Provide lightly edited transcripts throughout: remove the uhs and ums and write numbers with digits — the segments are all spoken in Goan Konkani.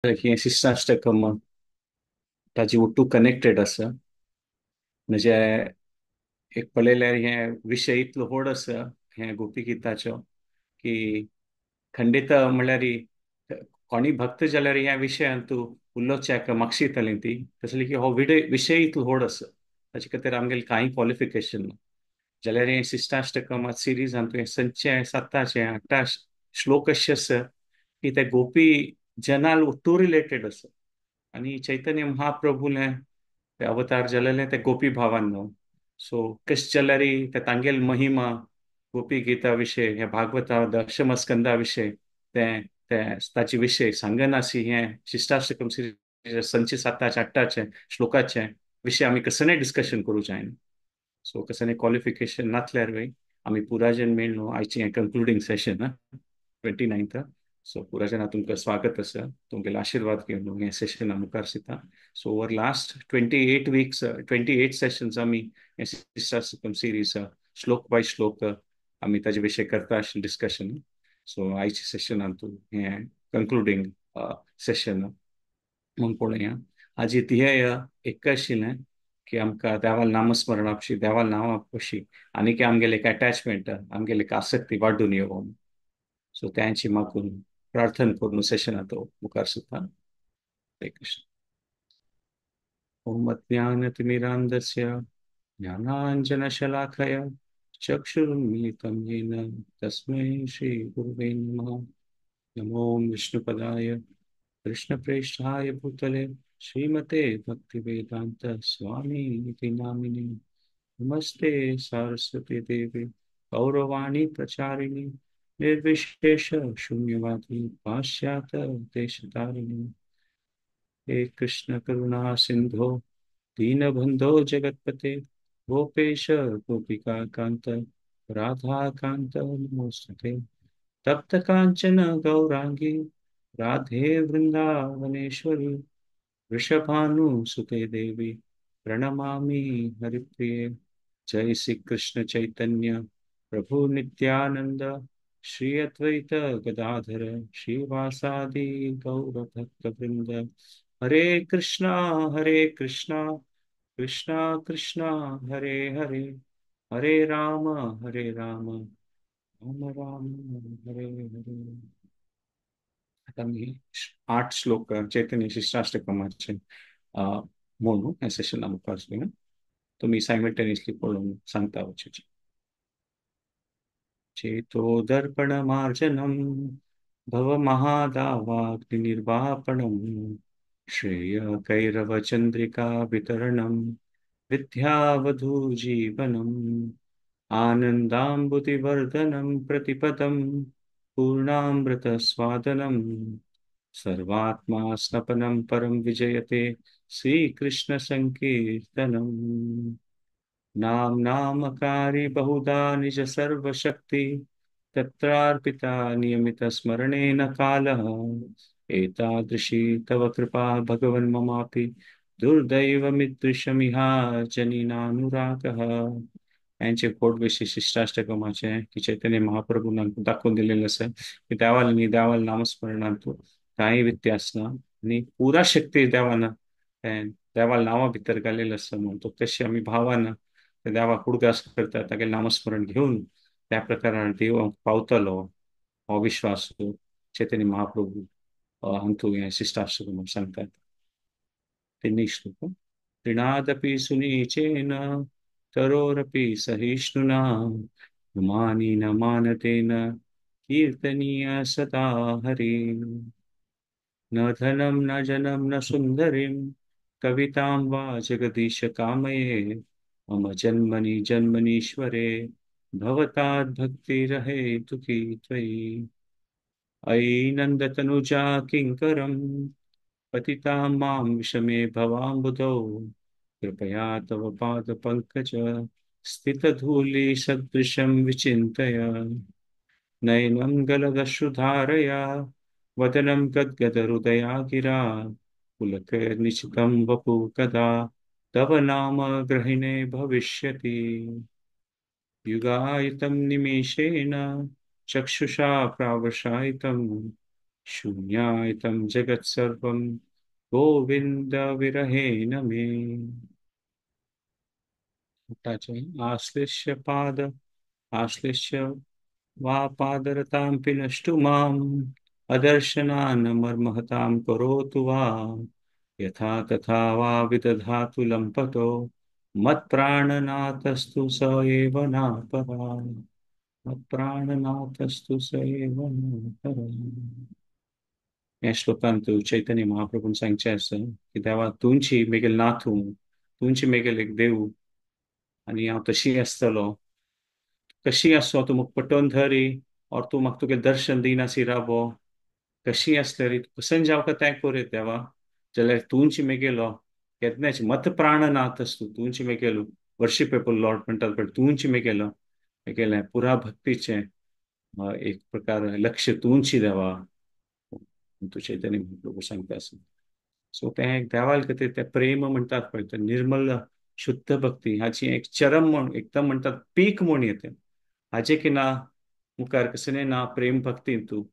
हें शिश्टाष्टकम ताजी ಒಟ್ಟು कनेक्टेड आसा. म्हणजे एक पळयल्यार हे विशय इतलो व्हड आसा हे गोपी गीताचो की खंडीत म्हणल्यार कोणी भक्त जाल्यार ह्या विशयान तूं उलोवच्याक मागशीताली ती तसली की हो विशय इतलो व्हड आसा, ताचे खातीर आमगेलें कांय क्वॉलिफिकेशन ना. जाल्यार हे शिश्टाष्टकम सिरीजान तुवें संचे साताचे आठा श्लोक अशे आसा की ते गोपी जनाल टू रिलेटेड आसा. आनी चैतन्य महाप्रभूले ते अवतार जालेले ते गोपी भावान न्हू. सो कशें जाल्यार ते तांगेल महिमा गोपी गीता विशय हे भागवता दशम स्कंदा विशय ते ते ताचे विशय सांगनासी हे शिश्टाष्टकम सिरीज संचे साताचे आठटाचे श्लोकाचे विशय आमी कसने डिस्कशन करूं जायना. सो कसने क्वॉलिफिकेशन नासल्यार वय आमी पुराजन मेळ्ळो आयचें हें कंक्लुडींग सेशन 29th. सो पुराजना तुमकां स्वागत आसा, तुमगेले आशिर्वाद घेवन हें सेशना मुखार दिता. So over last 28 weeks 28 sessions आमी हें शिश्टाष्टकम सिरीज श्लोक बाय श्लोक आमी ताजे विशय करता आशिल्लें डिस्कशन. सो आयच्या सेशनान तूं हें कंक्लुडींग सेशन म्हूण पळोवया. आजी ध्येय एक आशिल्लें की आमकां देवाल नामस्मरणा पशी देवाल नांवा पशी आनी की आमगेले एक एटॅचमेंट आमगेले एक आसक्ती वाडून येवप. सो त्यांची मागून प्रार्थना करून सेशना तो मुखार सुद्दां. हरे कृष्ण. ओम अज्ञानतिमिरान्धस्य ज्ञानाञ्जनशलाकया चक्षुरुन्मीलितं येन तस्मै श्रीगुरुवे नमः. नमो विष्णुपदाय कृष्णप्रेष्ठाय भूतले श्रीमते भक्तिवेदांत स्वामी इति नामिने. नमस्ते सारस्वती देवी गौरवाणी प्रचारिणी निर्विशेष शून्यवादी पाश्चात्य देशतारिणी. हे कृष्ण करुणा सिंधो दीनबंधो जगत्पते गोपेश गोपिका कांत राधा कांत नमोस्तुते. तप्त कांचन गौरांगी राधे वृंदावनेश्वरी वृषभानुसुते देवी प्रणमामि हरिप्रिये. जय श्री कृष्ण चैतन्य प्रभु नित्यानंद श्री अद्वैत गदाधर श्रीवासादि गौर भक्तवृंद. हरे कृष्णा कृष्णा कृष्णा हरे हरे, हरे राम राम राम हरे हरे. आतां आमी 8 श्लोक चैतन्य शिश्टाष्टकमाचे म्हणू ह्या सेशना मुखार सुद्दां तुमी सायमल्टेनियसली पळोवन सांगता वचचें. चेतो दर्पण मार्जनम भव महादावाग्निर्वापणम श्रेय कैरव चंद्रिका वितरणम विद्यावधू जीवनम आनंदाम्बुदिवर्धनम प्रतिपदम पूर्णामृत स्वादनम सर्वात्मा स्नपनम परम विजयते श्रीकृष्ण संकीर्तनम. नाम नामकारी बहुधा निज सर्वशक्ति तत्रार्पिता नियमित स्मरणेन कालः एतादृशी तव कृपा भगवन् ममापि दुर्दैवमिदृशमिहा जनिनानुरागः. यांचे कोट विशेष शिष्टाष्टकमाचे की चैतन्य महाप्रभून दाखोवन दिलेलें आसा की देवाल आनी देवाल नामस्मरणांतू कांय व्यत्यास ना आनी पुरा शक्ती देवान देवाल नांवा भितर घालेलें आसा म्हणून तो तशी आमी भावान त्या देवाक उडगास करता तागेलें नामस्मरण घेवन त्या प्रकारान देव पावतलो हो विश्वास चैतन्य महाप्रभू हांतू हें शिश्टाष्टकम म्हणून सांगतात. तिन्ही श्लोक. तृणादपि सुनीचेन तरोरपि सहिष्णुना मानिन मानतेन कीर्तनीय सदा हरि. न धनं न जनम न सुंदरीं कवितां वा जगदीश कामये मम जन्मनि जन्मनीश्वरे भवताद् भक्तिरहेतुकी त्वयि. अयि नन्दतनुजा किङ्करं पतितां मां विषमे भवाम्बुधौ कृपया तव पादपङ्कज स्थितधूलिसदृशं विचिन्तय. नयनं गलदश्रुधारया वदनं गद्गदहृदया गिरा पुलकैर्निशितं वपु कदा तव नाम गृहिणे भविष्यति. युगायितं निमेषेण चक्षुषा प्रावशायितं शून्यायतं जगत्सर्वं गोविंद विरहेण मे. आश्लिष्य पाद आश्लिष्य वा पादरतां पिनष्टु माम् अदर्शनान् मर्महतां करोतु वा यथा तथा वा विदधातु लंपटो मत्प्राणनाथस्तु स एव नापरा. मत्प्राणनाथस्तु स एव नापरा. ह्या श्लोकांत चैतन्य महाप्रभून सांगचें आसा की देवा तुमची मेगेल नाथू, तुमची मेगेल एक देव आनी हांव तशी आसतलो, कशी आसो तूं म्हाका पटोवन धरी और तूं म्हाका तुगे दर्शन दिनासी राबो, कशी आसतली कसन जावका तें कोरे देवा, जाल्यार तुमची मेगेलो केन्नाच मत प्राणनाथ आसतू, तुमची मेगेलो वर्शिपेबल लॉर्ड म्हणटात पळय, तुमची मेगेलो मेगेलें पुरा भक्तीचें एक प्रकार लक्ष्य तुमची देवा, तूं चैतन्य महाप्रभू सांगता आसा. सो तें एक देवाल खातीर तें प्रेम म्हणटात पळय, तें निर्मल शुद्ध भक्ती हाची एक चरम म्हूण एकदम म्हणटात पीक म्हूण येते, हाजे की ना मुखार कसलें ना प्रेम भक्ती तूं.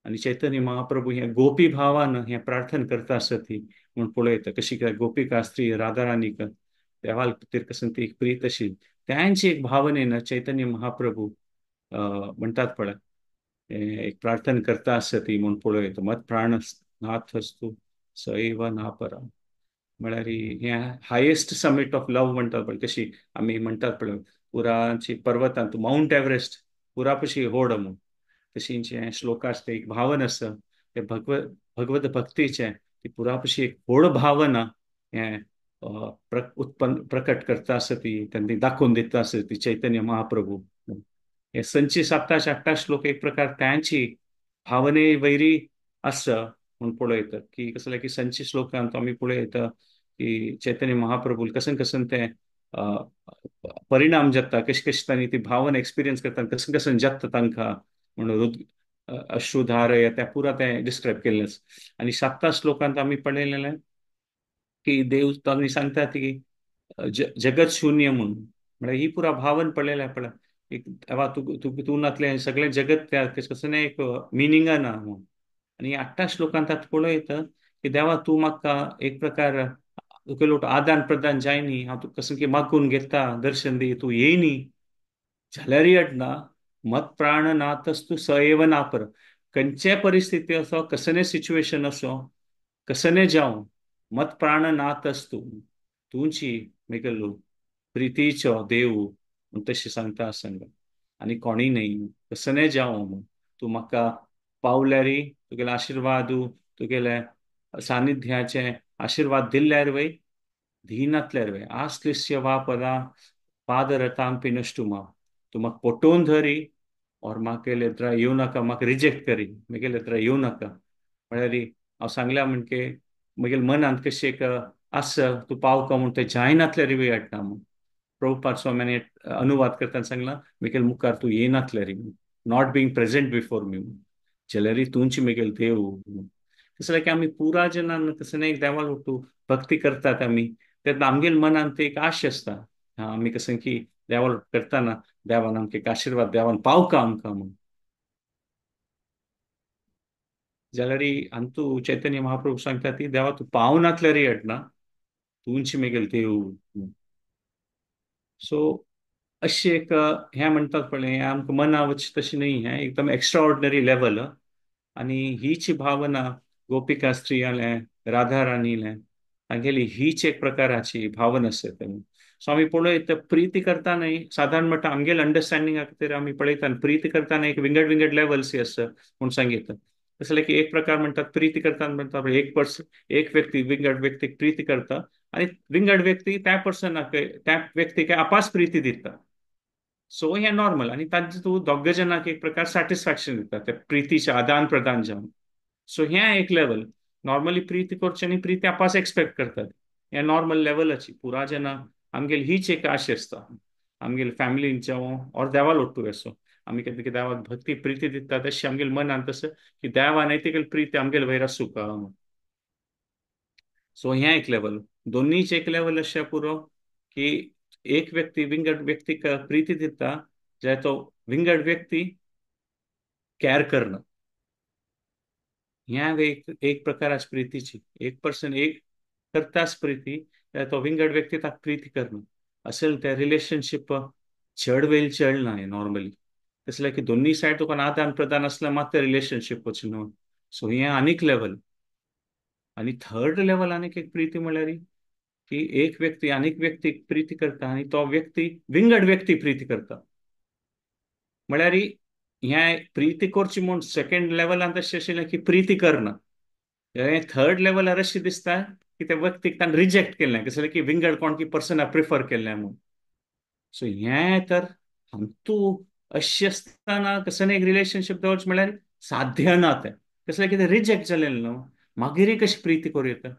आनी चैतन्य महाप्रभू हें गोपी भावान हें प्रार्थना करता आसत ती म्हूण पळयता कशी काय गोपिका स्त्री राधा राणीक देवाल खातीर कसन ती एक प्रीत अशी त्यांची एक भावनेन चैतन्य महाप्रभू म्हणटात पळय एक प्रार्थना करता आसत ती म्हूण पळयता. मत प्राण नाथ असतू सैव ना परा, म्हळ्यार हें हायेस्ट समीट ऑफ लव म्हणटात पळय, कशी आमी म्हणटात पळय पुराची पर्वतांत मावंट एव्हरेस्ट पुरा पशी होड म्हूण, तशींचे हें श्लोकाच ते एक भावना आसा ते भगवत भक्तीचें ती पुरा पशी एक व्हड भावना हें उत्पन्न प्रकट करता आसा ती, तांणी दाखोवन दिता आसा ती चैतन्य महाप्रभू. हे संची साताश आठा श्लोक एक प्रकार त्यांची भावने वैरी आसा म्हूण पळयता की कसलें की संची श्लोकांत आमी पळयता की चैतन्य महाप्रभू कसन कसन ते परिणाम जाता, कशी कशी तांणी ती भावना एक्सपिरियन्स करता, कसन कसन जाता तांकां म्हणून अश्रुधार त्या पुरा तें डिस्क्रायब केल्लें आसा. आनी सातता श्लोकांत आमी पळयलेलें की देव तांणी सांगता की जगत शून्य म्हणून, म्हळ्यार ही पुरा भावन पळयलें पळय एक देवा तूं तूं तूं नातलें सगळें जगत त्या कसलें एक मिनिंगा ना म्हणून. आनी आठ्ठा श्लोकांत आतां पळयता की देवा तूं म्हाका एक प्रकार तुगे लोट आदान प्रदान जायनी, हांव तुका कसं की मागून घेता दर्शन दी, तूं येयनी जाल्यारय अडना मत प्राण नाथस्तू स एव नापर, खंयचे परिस्थिती असो कसलें सिच्युएशन असो कसलें जावं मत प्राण नाथस्तू तुमची मेगेलो प्रितीचो देव म्हूण तशें सांगता आसतना आनी कोणीय न्हय कसलें जावं म्हूण तूं म्हाका पावल्यारी तुगेले आशिर्वादू तुगेले सानिध्याचे आशिर्वाद दिल्ल्यार वय दिनातल्यार वय आश्लिष्य वा पदा पादरतां पिनष्टु मा, तूं म्हाका पटोवन धरी और म्हाका लेत्रा येवं नाका, म्हाका रिजेक्ट करी, म्हगेले लेत्रा येवं नाका. म्हळ्यार हांव सांगल्या म्हणके म्हगेले मनांत कशें एक आसा तूं पावका म्हूण तें जायनातल्यार वय हाडटा म्हूण. प्रभुपाद स्वाम्यान अनुवाद करतना सांगलां म्हगेले मुखार तूं येनातल्यार, not being present before me म्हूण, जाल्यारय तुमची म्हगेले देव. तशें की आमी पुरा जनान तशें न्हय एक देवाल उठू भक्ती करतात आमी तेन्ना आमगेले मनांत एक आश आसता, आमी कसं की देवाल करतना देवान आमकां एक आशिर्वाद देवान पावका आमकां म्हूण. जाल्यार अंतू चैतन्य महाप्रभू सांगता ती देवा तूं पावनातल्यारय हाडना तुमची म्हगेले देव. सो अशें एक हें म्हणटात पळय हें आमकां मना वचचें तशें न्हय, हें एकदम एक्स्ट्रा ऑर्डिनरी लेवल. आनी हीच भावना गोपिका स्त्रियांलें राधा राणीलें तांगेली हीच एक प्रकाराची भावना आसा तेन्ना. सो आमी पळयत प्रिती करता न्हय सादारण म्हणटा आमगेले अंडरस्टँडिंगा खातीर आमी पळयता प्रिती करतना एक विंगड विंगड लेवल्स आसा म्हूण सांगितलें. तशें की एक प्रकार म्हणटात प्रिती करतना म्हणटा एक पर्सन एक व्यक्ती विंगड व्यक्तीक प्रिती करता आनी विंगड व्यक्ती त्या पर्सनाक त्या व्यक्तीक आपास प्रिती दिता. सो हें नॉर्मल आनी तांचे तूं दोग जाणांक एक प्रकार सॅटिस्फॅक्शन दिता त्या प्रितीचें आदान प्रदान जावन. सो हें एक लेवल नॉर्मली प्रिती करची आनी प्रिती आपास एक्सपेक्ट करतात, हें नॉर्मल लेवलाची पुरा जेन्ना आमगेली हीच एक आश आसता आमगेले फॅमिलीन जावं ऑर देवा लोटू असो आमी केन्ना कितें देवाक भक्ती प्रिती दिता तशी आमगेले मनान तशें की देवा न्हय तेगेली प्रिती आमगेले वयर आसूं का. सो हें एक लेवल दोनीच एक लेवल अशें पुरो की एक व्यक्ती विंगड व्यक्तीक प्रिती दिता जाल्यार तो विंगड व्यक्ती कॅर करना, ह्या एक एक प्रकार आसा प्रितीची. एक पर्सन एक करताच प्रिती, तो विंगड व्यक्ती ताका प्रिती करना असेल त्या रिलेशनशीप चड वेळ चड ना नॉर्मली. तसलें की दोन्ही सायड तुका आदान प्रदान आसल्यार मात ते रिलेशनशीप वच न्हू. सो हें आनीक लेवल. आनी थर्ड लेवल आनीक एक प्रिती म्हणल्यार की एक व्यक्ती आनीक व्यक्तीक प्रिती करता आनी तो व्यक्ती विंगड व्यक्ती प्रिती करता. म्हळ्यार हें प्रिती करची म्हूण सेकेंड लेवलान तशें आशिल्लें की प्रिती करना. हें थर्ड लेवलार अशें दिसता की त्या व्यक्तीक ताणें रिजेक्ट केल्लें, कसलें की विंगड कोण की पर्सना प्रिफर केल्लें म्हूण. सो हें तर तूं अशें आसतना कसलें एक रिलेशनशीप दवरचें म्हळ्यार साध्य ना तें, कसलें कितें रिजेक्ट जालें न्हू, मागीरय कशी प्रिती करूं येता.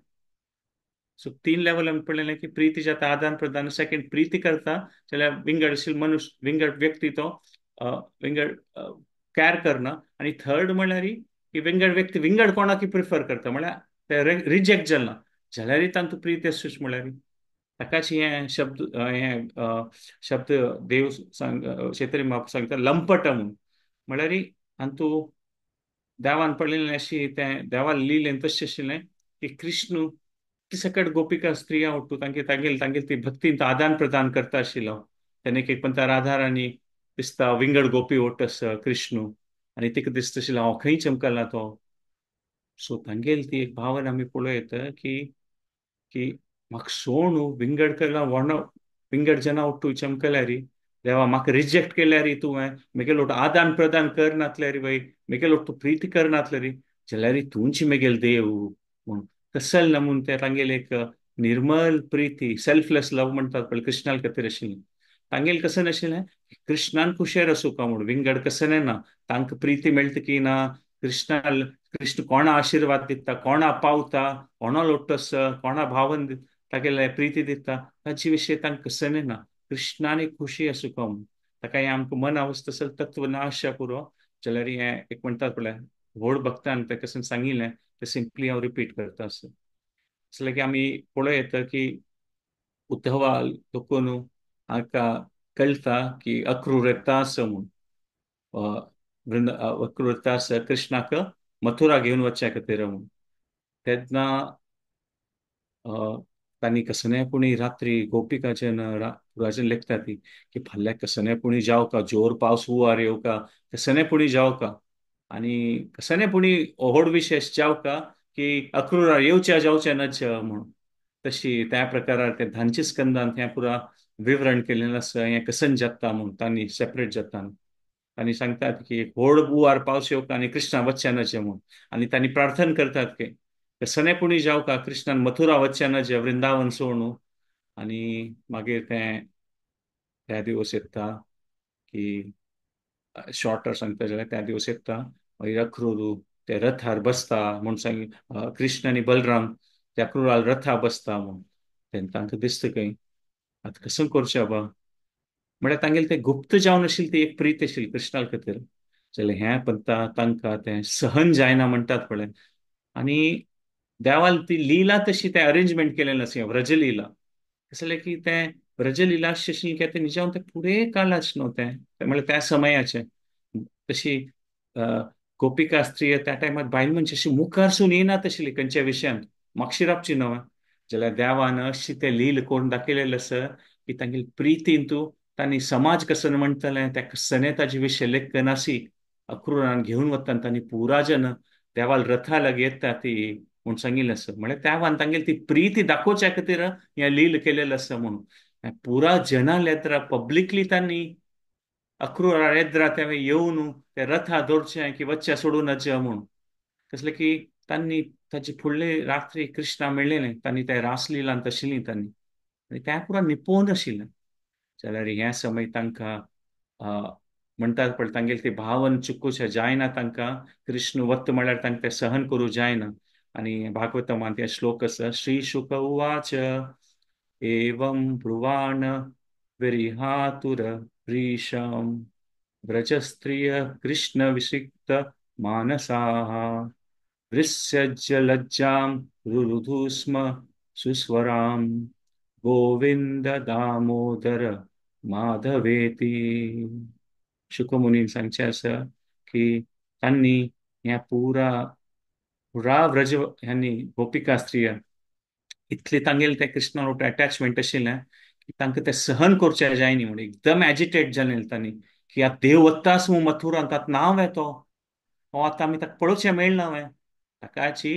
सो तीन लेवल आमी पळयलें की प्रिती जाता आदान प्रदान, सेकेंड प्रिती करता जाल्यार विंगड मनुष्य विंगड व्यक्ती तो विंगड कॅर करना, आनी थर्ड म्हणल्यार की विंगड व्यक्ती विंगड कोणाक प्रिफर करता म्हळ्यार ते रिजेक्ट जालें जाल्यारय तांतूं प्रिती आसूच. म्हळ्यार ताकाच हें शब्द हें शब्द देव सांग शेतरी माप सांगता लंपट म्हूण. म्हळ्यार हातूं देवान पडलेलें अशी तें देवान लिलें तशें आशिल्लें की कृष्ण सकट गोपिका स्त्रिया उठू तांगे तांगेल तांगेल ती भक्तीन आदान प्रदान करता आशिल्लो. तेन्ना एक पंता राधा राणी दिसता विंगड गोपी ओट आसा कृष्ण आनी तिका दिसता आशिल्लें हांव खंय चमकला तो. सो तांगेल ती एक भावना आमी पळोवं येता की की म्हाका सोणू विंगड केला वर्ण विंगड जना उठू चमकल्यार देवा म्हाका रिजेक्ट केल्यार तुवें मेगेल ओट आदान प्रदान करनातल्यार बाई मेगेल ओट तूं प्रिती करनातल्यार जाल्यार तूंच मेगेल देव म्हूण कसल ना म्हूण ते तांगेल एक निर्मल प्रिती सेल्फलेस लव म्हणटात पळय कृष्णाल खातीर आशिल्लें. तांगेल कशें नाशिल्लें कृष्णान खुशेर आसूं का म्हूण विंगड कशें ना, तांकां प्रिती मेळटा की ना, कृष्णाल कृष्ण कोणा आशिर्वाद दिता, कोणा पावता, कोणा लोटस, कोणा भावन तागेले प्रिती दिता, ताचे विशय तांकां कशें ना, कृष्णान एक खुशी आसूं का म्हूण. ताका हें आमकां मन अवस्था असेल तत्व ना आशा पुरो जाल्यार हें एक म्हणटात पळय व्हड भक्तान तें कशें सांगिल्लें तें सिंपली हांव रिपीट करता आसा. जाल्यार की आमी पळोवं येता की उद्धवाल देखून हाका कळटा की अक्रूर येता आसा म्हूण, अक्रूर येता आसा कृष्णाक मथुरा घेवन वचच्या खातीर म्हूण. तेन्ना तांणी कसने पुणी रात्री गोपिकाचेन पुराचेन लेखता ती की फाल्यां कसने पुणी जावं का, जोर पावस हुंवार येवं का, कसने पुणी जावं का आनी कसने पुणी व्हड विशेश जावं का की अक्रूरा येवच्या जावच्या नच म्हूण. तशी त्या प्रकारार ते धांची स्कंदान हें पुरा विवरण केलेलें आसा हें कसन जाता म्हूण तांणी सेपरेट जाता आनी सांगतात की एक व्हड हुंवार पावस येवका आनी कृष्णा वचच्या नचे म्हूण. आनी तांणी प्रार्थना करतात की कसने पुणी जावं का कृष्णान मथुरा वचच्या नचे वृंदावन सोडून. आनी मागीर तें त्या दिवस येता की शॉर्टर सांगता जाल्यार त्या दिवस येता मागीर अक्रूर ते रथार बसता म्हूण सांग कृष्ण आनी बलराम त्या अक्रूराल रथा बसता म्हूण. तेन्ना तांकां दिसता खंय आतां कसं करचें बाबा म्हळ्यार तांगेले तें गुप्त जावन आशिल्ली ती एक प्रीत आशिल्ली कृष्णा खातीर. जाल्यार हें पंता तांकां तें सहन जायना म्हणटात पळय. आनी देवाल ती लिला तशी तें अरेंजमेंट केलेलें आसा व्रजलीला, कसलें की तें व्रजलीला आशिल्लें की तें निजावन तें फुडें काळाच न्हू तें म्हळ्यार त्या समयाचें तशी गोपिका स्त्री त्या टायमार बायल मनशां अशी मुखार सून येनात आशिल्ली खंयच्या विशयांत मागशी रावची न्हू. जाल्यार देवान अशी तें लील करून दाखयलेलें आसा की तांगेली प्रितीन तूं तांणी समाज कसो म्हणटलें त्या कसने ताजे विशय लेखन आसी अक्रूरान घेवन वता तांणी पुराजन देवाल रथा लागीं येता ती म्हूण सांगिल्लें आसा. म्हळ्यार त्या तांगेली ती प्रिती दाखोवच्या खातीर हें लील केलेलें आसा म्हणून पुरा जनाल येत्रा पब्लिकली तांणी अक्रूरा येद्रा तें येवन ते रथा दवरचें की वच्चें सोडून नचे म्हूण. कसलें की तांणी ताचे फुडले रात्री कृष्णा मेळ्ळें तांणी ते रासलीलांत आशिल्ली तांणी आनी त्या पुरा निपोवन आशिल्लें. जाल्यार ह्या समय तांकां म्हणटात पळय तांगेली ती भावन चुकूशें जायना तांकां कृष्ण वत म्हळ्यार तांकां तें सहन करूं जायना. आनी भागवतमांत हे श्लोक आसा श्री शुक उवाच एवं ब्रुवाण विरिहातुर प्रीशं व्रजस्त्रिय कृष्ण विषिक्त मानसाः वृष्यज्य लज्जां रुरुधु स्म सुस्वरां गोविंद दामोदर माधवेती. शुकमुनीन सांगचें आसा की तांणी ह्या पुरा पुरा व्रज ह्यांनी गोपिका स्त्रिया इतले तांगेले ते कृष्णा वटेन अटॅचमेंट आशिल्लें की तांकां तें सहन करचें जायनी म्हूण एकदम एजिटेट जालें तांणी की आतां देव वतास म्हूण मथुरांत, आतां नांव येतो हो, आतां आमी ताका पळोवचें मेळना हांवें ताकाची.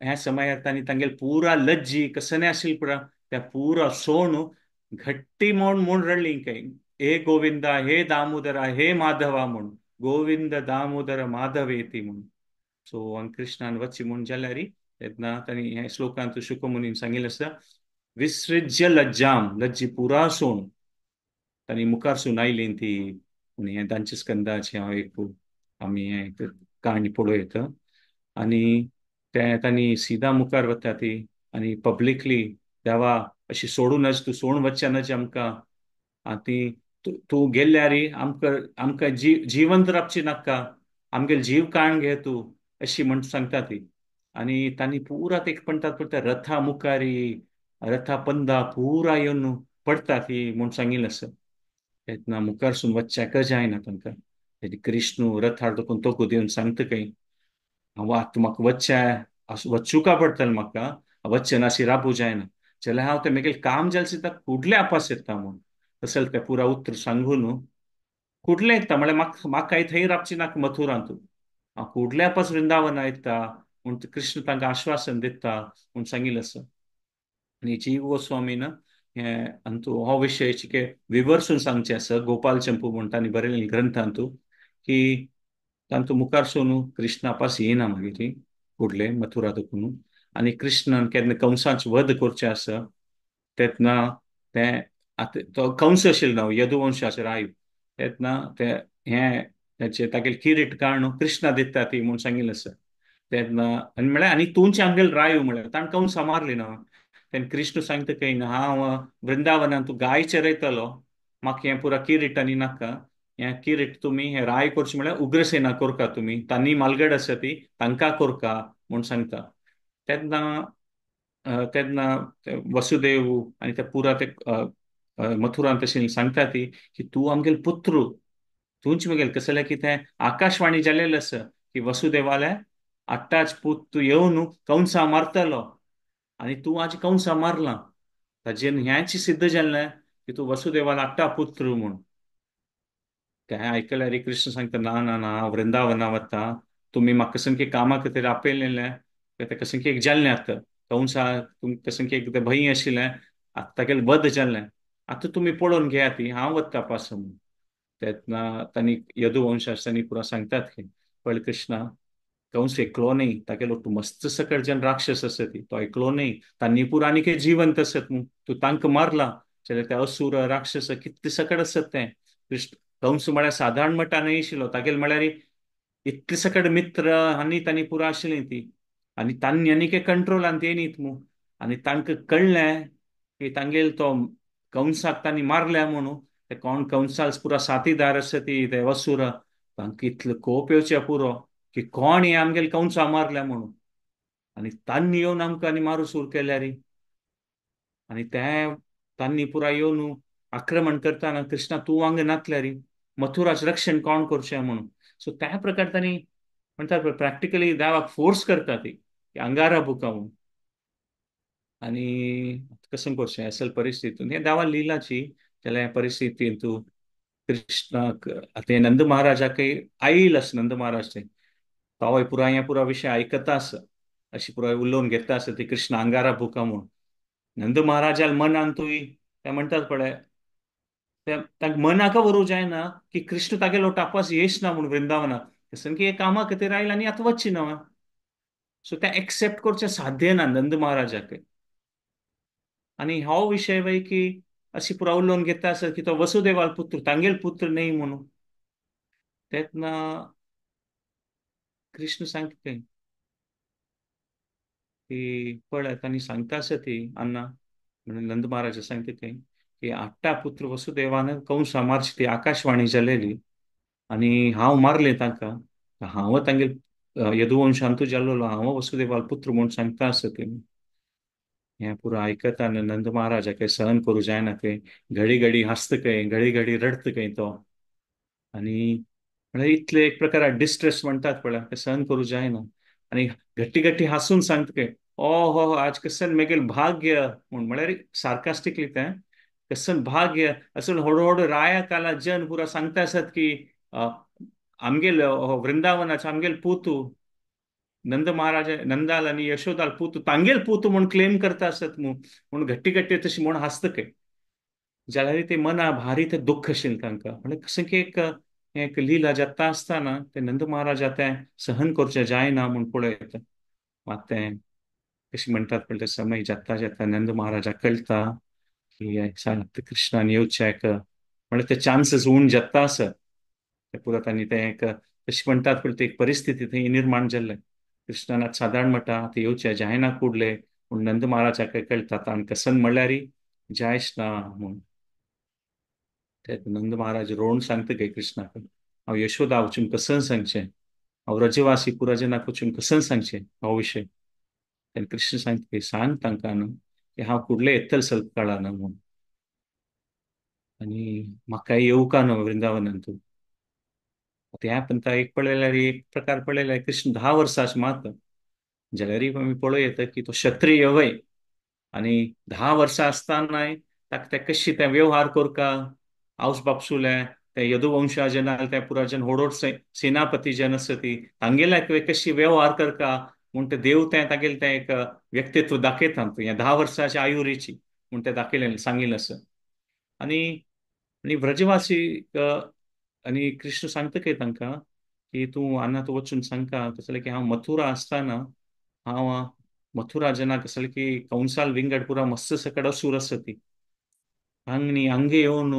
ह्या समयार तांणी तांगेले पुरा लज्जी कसने आशिल्ली पुरा त्या पुरा सोण घट्टी म्हूण म्हूण रडली काय, हे गोविंदा हे दामोदरा हे माधवा म्हूण, गोविंद दामोदर माधव येती म्हूण. सो हांगा कृष्णान वच्ची म्हूण जाल्यार तेन्ना तांणी ह्या श्लोकांत शुकमुनीन सांगिल्लें आसा, विसृज्य लज्जाम, लज्जी पुरा सोण तांणी मुखार सून आयली ती. पूण हें तांच्या स्कंदाचें हांव एक आमी हें काणी पळोवं येता. आनी ते तांणी सिदा मुखार वता ती आनी पब्लिकली देवा अशी सोडूं नज, तूं सोडून वचचें नज आमकां, आनी तूं गेल्यार आमकां आमकां जिवंत रावची नाका, आमगेले जीव काण घे तूं, अशी म्हण सांगता ती. आनी तांणी पुरा ते म्हणटात पळय त्या रथा मुखारी रथा पंदा पुरा येवन पडटा ती म्हूण सांगिल्लें आसा. तेन्ना मुखारसून वचच्याक जायना तांकां. कृष्ण रथार दोकून तोकू दिवन सांगता खंय, हांव आतां म्हाका वचचें वचुका पडटलें, म्हाका वचचें नाशी राबू जायना, जाल्यार हांव तें म्हगेलें काम जालें सुद्दां कुडलें आपास येता म्हूण. तशें तें पुरा उतर सांगून कुडलें येता म्हळ्यार म्हाका म्हाका थंय रावची नाका मथुरांत, हांव कुडल्या आपास वृंदावना येता म्हूण कृष्ण तांकां आश्वासन दिता म्हूण सांगिल्लें आसा. आनी जीव गोस्वामीन हें अंतू हो विशय चिके विवर्सून सांगचें आसा गोपाल चंपू म्हूण तांणी बरयलें ग्रंथांतू की तांतू मुखार सोनू कृष्णा पास येना मागीर ती कुडले मथुरा दुखून. आनी कृष्णान केन्ना कंसाच वध करचें आसा तेन्ना तें आतां तो कंस आशिल्लो न्हू यदुवंशाचेर आयु, तेन्ना ते हें तेचे तागेले किरीट काडून कृष्णा दिता ती म्हूण सांगिल्लें आसा. तेन्ना आनी म्हळ्यार आनी तूंच आमगेले रायू म्हळ्यार ताणें कंसा मारली न्हू. तेन्ना कृष्ण सांगता खंय ना हांव वृंदावनान तूं गाय चरयतलो, म्हाका हें पुरा किरीट आनी नाका, हें किरीट तुमी हें राय करचें म्हळ्यार उग्रसेना करका तुमी, तांणी मालगड आसा ती तांकां करका म्हूण सांगता. तेन्ना तेन्ना वसुदेव आनी ते पुरा ते मथुरांत तशें सांगता ती की तूं आमगेले पुत्र, तूंच म्हगेले कसलें की तें आकाशवाणी जालेलें आसा की वसुदेवाले आट्टाच पूत तूं येवन कंसा मारतलो आनी तूं आज कंसा मारला, ताजेर ह्याच सिद्ध जालें की तूं वसुदेवाला आट्टा पुत्र म्हूण. तें आयकल्यार कृष्ण सांगता ना ना ना हांव वृंदावना वता, तुमी म्हाका सामकें कामा खातीर आपयलेलें तें कशें एक जालें आतां कंसा तुमकां कशें एक तें भंय आशिल्लें आतां तागेलें वध जालें, आतां तुमी पळोवन घेयात ती, हांव वता पासून म्हूण. तेन्ना तांणी यदुवंश तांणी पुरा सांगतात की पळय कृष्णा कंस एकलो न्ही, तागेलो तूं मस्त सकट जन राक्षस आसा ती, तो एकलो न्ही, तांणी पुरा आनी कितें जिवंत आसत न्हू, तूं तांकां मारला जाल्यार ते असुर राक्षस कितले सकट आसत ते. कृष्ण कंस म्हळ्यार सादारण मटा न्हय आशिल्लो, तागेले म्हळ्यार इतले सकट मित्र आनी तांणी पुरा आशिल्ली ती, आनी तांणी आनी कितें कंट्रोलान ते न्हीत न्हू. आनी तांकां कळ्ळें की तांगेलो तो कंसाक तांणी मारल्या म्हणून, ते कोण कंसाक पुरा साथीदार आसा ती ते असुर, तांकां इतलो कोप येवचें पुरो की कोण हे आमगेले कंसा मारल्या म्हणून, आनी तांणी येवन आमकां आनी मारू सुरू केल्यार. आनी ते तांणी पुरा येवन आक्रमण करतना कृष्णा तूं वांगडा नातल्यार मथुराचें रक्षण कोण करचें म्हणून. सो त्या प्रकार तांणी म्हणटात प्रॅक्टिकली देवाक फोर्स करता ती की अंगारा बुका म्हणून. आनी कशें करचें असल परिस्थितीन हें देवा लिलाची जाल्यार ह्या परिस्थितीन तूं कृष्णाक आतां हें नंद महाराजाकय आयल आसा, नंद महाराज ते तोय पुरा हें पुरा विशय आयकता आसा, अशी पुराय उलोवन घेता आसा ती कृष्ण अंगारा बुका म्हूण. नंद महाराजाल मनान तूं ते म्हणटात पळय तांकां मनाक व्हरूं जायना की कृष्ण तागेलो टापास येश ना म्हूण वृंदावनाक, की हे कामा खातीर आयल आनी आतां वचची ना. सो तें एक्सेप्ट करचें साध्य ना नंद महाराजाक. आनी हो विशय वय की अशी पुरा उलोवन घेता आसा की तो वसुदेवाल पुत्र तांगेल पुत्र न्हय म्हणून. तेन्ना कृष्ण सांगता की पळय तांणी सांगता आसा ती अन्ना म्हणून नंद महाराजा सांगता थंय की आट्टा पुत्र वसुदेवान कंसा मारची ती आकाशवाणी जालेली आनी हांव मारलें तांकां, हांव तांगेल यदुवंशांतू जाल्लो हांव वसुदेवाल पुत्र म्हूण सांगता आसा ते. हें पुरो आयकता नंद महाराजा काय सहन करूं जायना खंय, घडी घडी हांसता खंय, घडी घडी रडटा खंय तो. आनी म्हळ्यार इतले एक प्रकार डिस्ट्रेस म्हणटात पळय, तें सहन करूं जायना. आनी घट्टी घट्टी हांसून सांगता की ओ हो आज कसन मेगेल भाग्य म्हूण, म्हळ्यार सार्कास्टिकली तें कसन भाग्य असो हळू हळू राया काला जन पुरा सांगता आसत की आमगेल वृंदावनाचो आमगेल पुतू नंद महाराज नंदाल आनी यशोदाल पुतू तांगेल पुतू म्हूण क्लेम करता आसत म्हूण घट्टी घट्टी तशी म्हूण हांसता काय जाल्यार ते मना भारी ते दुख्ख आशिल्लें तांकां. म्हणल्यार कशें की एक एक लिला जाता आसतना ते नंद महाराजा तें सहन करचें जायना म्हूण पळयता. मात तें कशें म्हणटात पळय ते समय जाता जाता नंद महाराजा कळटा की कृष्णान येवच्याक म्हणल्यार ते चान्सीस उण जाता आसा ते पुरा तांणी तें एक तशें म्हणटात पळय ते एक परिस्थिती थंय निर्माण जाल्लें. कृष्णान सादारण म्हणटा आतां येवचें जायना कुडले पूण नंद महाराजाक कळटा आनी कसन म्हणल्यार जायच ना म्हूण. ते नंद महाराज रोण सांगता काय कृष्णाक हांव यशोदा वचून कसन सांगचें, हांव रजवासी पुराजनाक वचून कसन सांगचें हो विशय. तेन्ना कृष्ण सांगता की सांग तांकां न्हू की हांव कुडले येतल स्वल्प काळान म्हूण आनी म्हाका येवका न्हू वृंदावनान तूं. आतां ह्या पंथा एक पळयल्यार एक प्रकार पळयल्यार कृष्ण 10 वर्सां मात जाल्यार आमी पळोवं येता की तो क्षत्रिय वय आनी 10 वर्सां आसतनाय ताका ते कशी ते व्यवहार करका आवस बापसुले ते यदुवंशा जन ते पुराजन होडोड सेनापती जन आसा ती तांगेल्या कशी व्यवहार करका म्हूण ते देव तें तागेलें तें एक व्यक्तित्व दाखयता हें 10 वर्सांच्या आयुरीची म्हूण तें दाखयलें सांगिल्लें आसा. आनी आनी व्रजवासी आनी कृष्ण सांगता काय तांकां की तूं आना तूं वचून सांगता कसलें की हांव मथुरा आसतना हांव मथुरा जना कसलें की कंसाल विंगड पुरा मस्त सकड असूर आसा ती हांगनी हांगे येवन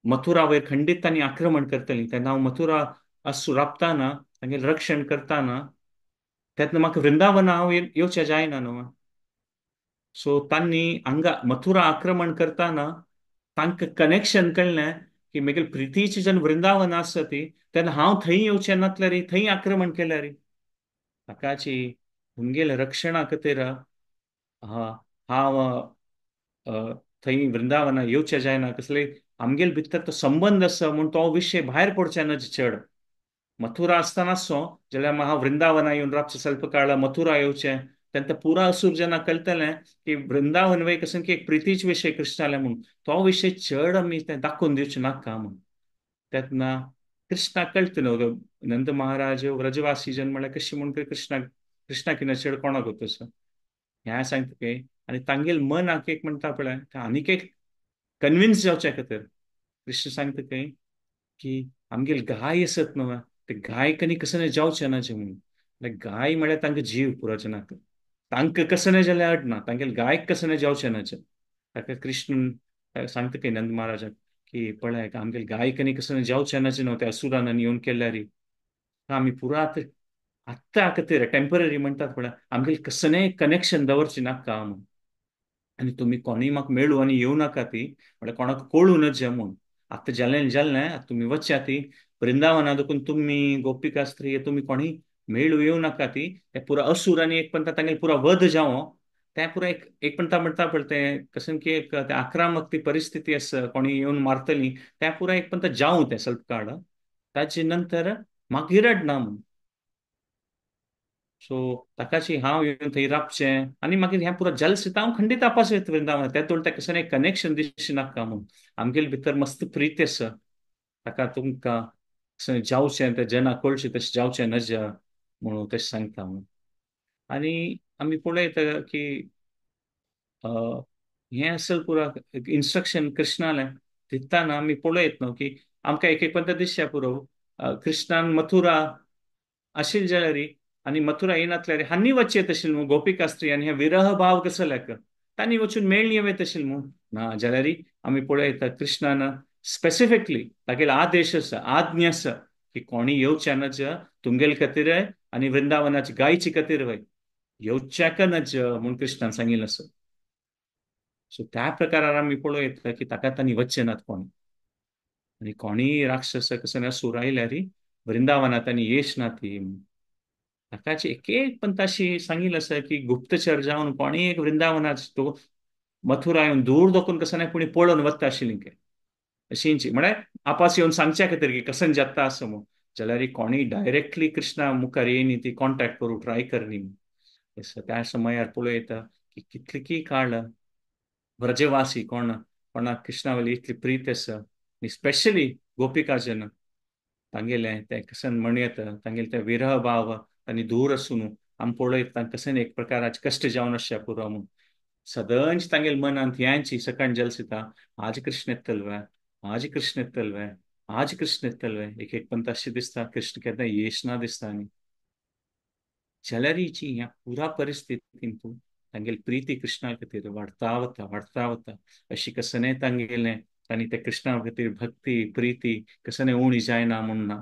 मथुरा वयर खंडीत तांणी आक्रमण करतली तेन्ना हांव मथुरा असूर राबताना तांगेलें रक्षण करतना तेन्ना म्हाका वृंदावन हांव येवचें जायना न्हू. सो तांणी हांगा मथुरा आक्रमण करतना तांकां कनेक्शन कळ्ळें की मेगेल प्रितीची जेन्ना वृंदावन आसा ती तेन्ना हांव थंय येवचें नातल्यार थंय आक्रमण केल्यार ताकाची तुमगेल्या रक्षणा खातीर हांव थंय वृंदावना येवचें जायना कसले आमगेल भितर तो संबंद आसा म्हूण तो विशय भायर पडचे ना चड. मथुरा आसतना सो जाल्यार हांव वृंदावना येवन राबचें स्वल्प काळ मथुरा येवचें तेन्ना पुरा असूर जेन्ना कळटलें की वृंदावन वय कसं की एक प्रितीच विशय कृष्णाले म्हूण तो विशय चड आमी तें दाखोवन दिवचें नाका म्हूण. तेन्ना कृष्णा कळटा न्हू नंद महाराज व्रजवासी जन म्हळ्यार कशी म्हूण कृष्णा कृष्णा कितें चड कोणाक तसो ह्या सांगता की आनी तांगेल मनाक एक म्हणटा पळय आनीक एक कन्विन्स जावच्या खातीर कृष्ण सांगता काय की आमगेल गाय आसत न्हू ते गाय कनी कसं जावचें ना म्हणून. गाय म्हळ्यार तांकां जीव पुराजनाक तांकां कसं नाही जाल्यार अडना तांगेल गायक कसं नाही जावचें ना. ताका कृष्ण सांगता की नंद महाराजाक की पळय आमगेल गायक कसं जावचें ना न्हू त्या असुरान येवन केल्यार आमी पुरा आत्तां खातीर टेंपररी म्हणटात पळय आमगेल कसलें कनेक्शन दवरचें नाका म्हूण आनी तुमी कोणूय म्हाका मेळूं आनी येवं नाका ती म्हळ्यार कोणाक कळूं नज म्हूण. आतां जालें जालें आतां तुमी वचया ती वृंदावना देखून तुमी गोपिका स्त्री तुमी कोणी मेळूं येवं नाका ती ते पुरा असूर आनी एक पंथा तांगेल पुरा वध जावं तें पुरा एक एक पंथा म्हणटा पळय तें कशें की एक ते आक्रमक ती परिस्थिती आसा कोणी येवन मारतली तें पुरा एक पंथा जावं तें स्वल्प काळ ताचे नंतर मागीर रडना म्हूण. सो ताकाशी हांव येवन थंय राबचें आनी मागीर हें पुरा जल हांव खंडीत आपास येता वृंदावन त्या तोळ तें कशें कनेक्शन दिसचें नाका म्हूण. आमगेले भितर मस्त प्रीत आसा ताका तुमकां जावचें तें जना कळचें तशें जावचें नज म्हणून तशें सांगता म्हणून. आनी आमी पळयता की हें असल पुरा इन्स्ट्रक्शन कृष्णालें दितना आमी पळयत न्हू की आमकां एक एक पंत दिसच्या पुरो कृष्णान मथुरा आशिल्लें जाल्यार आनी मथुरा येनातल्यार हांणी वचचें तशें न्हू गोपिका स्त्री आनी हे विरह भाव कसो लेख तांणी वचून मेळ्ळी येवं तशें न्हू ना जाल्यार आमी पळयता कृष्णान स्पेसिफिकली तागेलो आदेश आसा आज्ञा आसा की कोणी येवचें नज तुमगेले खातीर आनी वृंदावनाची गायची खातीर वय येवच्याक नज म्हूण कृष्णान सांगिल्लें आसा. सो त्या प्रकारान आमी पळयता की ताका तांणी वचचें नात कोणी आनी कोणीय राक्षस कसो असूर आयल्यार वृंदावनात तांणी येश ना ती ताकाची एक एक पण ताशी सांगिल्लें आसा की गुप्तचर जावन कोणी एक वृंदावनात तो मथुरा येवन दूर दोकून कसं नाही कोणी पळोवन वता आशिल्लीं काय अशींची म्हळ्यार आपास येवन सांगच्या खातीर की कसन जाता आसा म्हूण जाल्यार कोणूय डायरेक्टली कृष्णा मुखार येयनी ती कॉन्टेक्ट करूं ट्राय करनी. त्या समयार पळयता की कितली काळ व्रजवासी कोण कोणाक कृष्णा वयली इतली प्रीत आसा आनी स्पेशली गोपिकाजन तांगेलें तें कशें म्हणू येता तांगेलें तें विरह भाव आनी दूर आसून आमी पळयता कशें एक प्रकाराचे कश्ट जावन आसचे पुरो म्हूण सदांच तांगेले मनांत ह्यांची सकाळ जलसिता आज कृष्ण येतलो आज कृष्ण येतलो आज कृष्ण येतलो. एक एक पंत अशें दिसता कृष्ण केन्ना येश ना दिसता. आनी जाल्यारीची ह्या पुरा परिस्थितीन तूं तांगेली प्रिती कृष्णा खातीर वाडता वता वाडता वता अशी कसनें तांगेलें आनी ते कृष्णा खातीर भक्ती प्रिती कसनें उणी जायना म्हूण ना.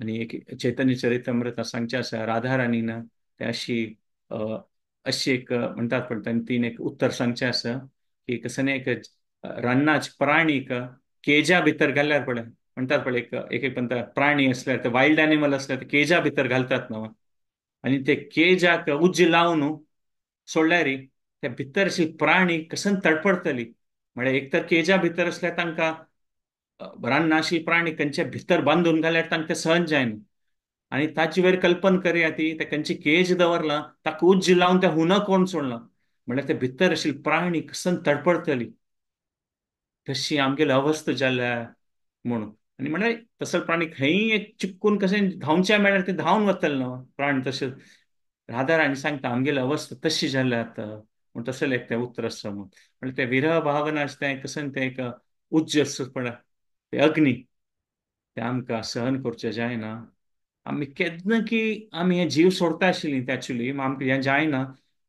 आनी एक चैतन्य चरितमृत सांगचें आसा राधा राणीन ते अशी अशी एक म्हणटात पण तांणी तीन एक उत्तर सांगचें आसा की कसनें एक रान्नाच प्राणीक केजा भितर घाल्यार पळय म्हणटात पळय एक एक एक म्हणटा प्राणी आसल्यार ते वायल्ड एनिमल आसल्यार ते केजा भितर घालतात न्हू आनी ते केजाक उज्ज लावन सोडल्यार ते भितर अशी प्राणी कसन तडपडतली. म्हळ्यार एक तर केजा भितर आसल्यार तांकां रान्नाशी प्राणी खंयच्या भितर बांदून घाल्यार तांकां तें सहन जायना आनी ताचे वयर कल्पना करया ती ते खंयची केज दवरला ताका उज्ज लावन तें हुन कोण सोडलां म्हळ्यार ते भितर आशिल्ली प्राणी कसन तडपडतली तशी आमगेली अवस्था जाल्या म्हणून. आनी म्हळ्यार तसो प्राणी खंयी एक चिपकून कशें धांवचें मेळ्यार ते धांवन वतले न्हू प्राणी तशें. राधा राणी सांगता आमगेली अवस्था तशी जाल्या आतां म्हूण तसलें एक तें उतर आसा म्हूण. म्हळ्यार तें विरह भावना आसता तें कशें तें एक उज्ज आसता पळय तें अग्नी तें आमकां सहन करचें जायना. आमी केन्ना की आमी हें जीव सोडता आशिल्लीं तें एक्चुली आमकां हें जायना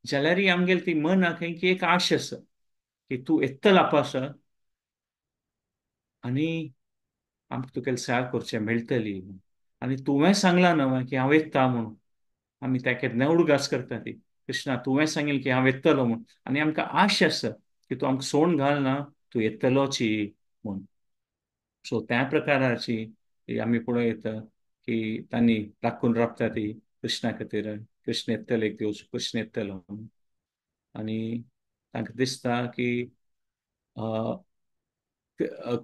जाल्यारय आमगेली ती मनाक खंय की एक आश आसा की तूं येतलो आपासा आनी आमकां तुगेली सेवा करचें मेळटली आनी तुवें सांगलां न्हय की हांव येता म्हणून. आमी त्या केन्ना उडगास करता ती कृष्णा तुवें सांगिल्लें की हांव येतलो म्हूण आनी आमकां आश आसा की तूं आमकां सोडून घालना तूं येतलोची म्हूण. सो त्या प्रकाराची आमी पळयता की तांणी राखून राबता ती कृष्णा खातीर कृष्ण येतलो एक दिवस कृष्ण येतलो. आनी तांकां दिसता की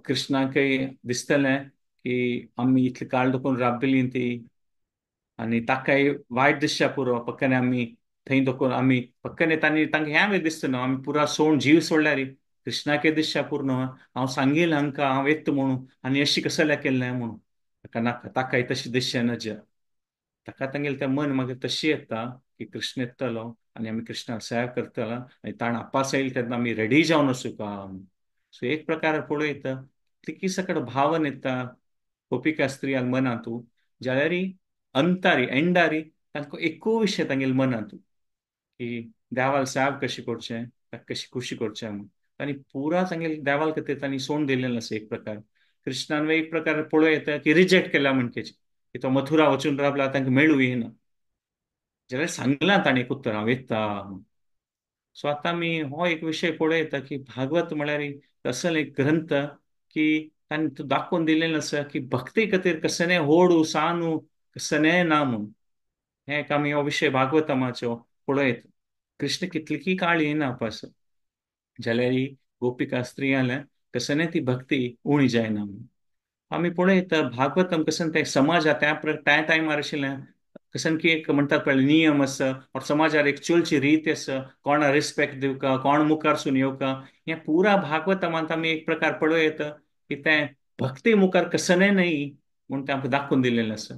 कृष्णाकय दिसतलें की आमी इतले काळ दखून राबिल्ली ती आनी ताकाय वायट दिसच्या पुरो पक्कने आमी थंय दखून आमी पक्कने तांणी तांकां ह्या वेळ दिसता न्हू आमी पुरा सोड जीव सोडल्यार कृष्णाकय दिसच्या पुरो न्हू हांव सांगील हांकां हांव येता म्हणून आनी अशी कसल्या केल्लें म्हणून ताका नाका ताकाय तशें दिसचें नज. ताका तांगेलें तें मन मागीर तशी येता की कृष्ण येतलो आनी आमी कृष्णाक सेवा करतलो आनी ताणें आपास येयले तेन्ना आमी रेडी जावन आसूं. सो एक प्रकार पळयता तिकी सकट भावन येता गोपिका स्त्रियां मनांतू जाल्यार अंतारी एंडारी तांकां एकू विशय तांगेले मनांतू की देवाल सेवा कशी करचें ताका कशी खुशी करचें म्हूण. तांणी पुरा तांगेले देवाल खातीर तांणी सोडून दिलेलें आसा एक प्रकार. कृष्णान एक प्रकार पळोवं येता की रिजेक्ट केला म्हणकेची की तो मथुरा वचून रावला तांकां मेळूं येना जाल्यार सांगलां ताणें एक उत्तर हांव येता. सो आतां आमी हो एक विशय पळयता की भागवत म्हळ्यार असलो एक ग्रंथ की तांणी तो दाखोवन दिलेलें आसा की भक्ती खातीर कसलें होडू सानू कसलें ना म्हूण. हें एक आमी हो विशय भागवतमाचो पळयता. कृष्ण कितली काळ येना पास जाल्यार गोपिका स्त्रियांल्या कसलें ती भक्ती उणी जायना म्हूण. आमी पळयता भागवतम कशें तें समाजा त्या त्या टायमार आशिल्लें कशें की एक म्हणटात पळय नियम आसा और समाजार एक चलची रीत आसा कोणा रिस्पेक्ट दिवका कोण मुखार सून येवका हें पुरा भागवतमांत आमी एक प्रकार पळयता की तें भक्ती मुखार कसलें न्हय म्हूण तें आमकां दाखोवन दिलेलें आसा.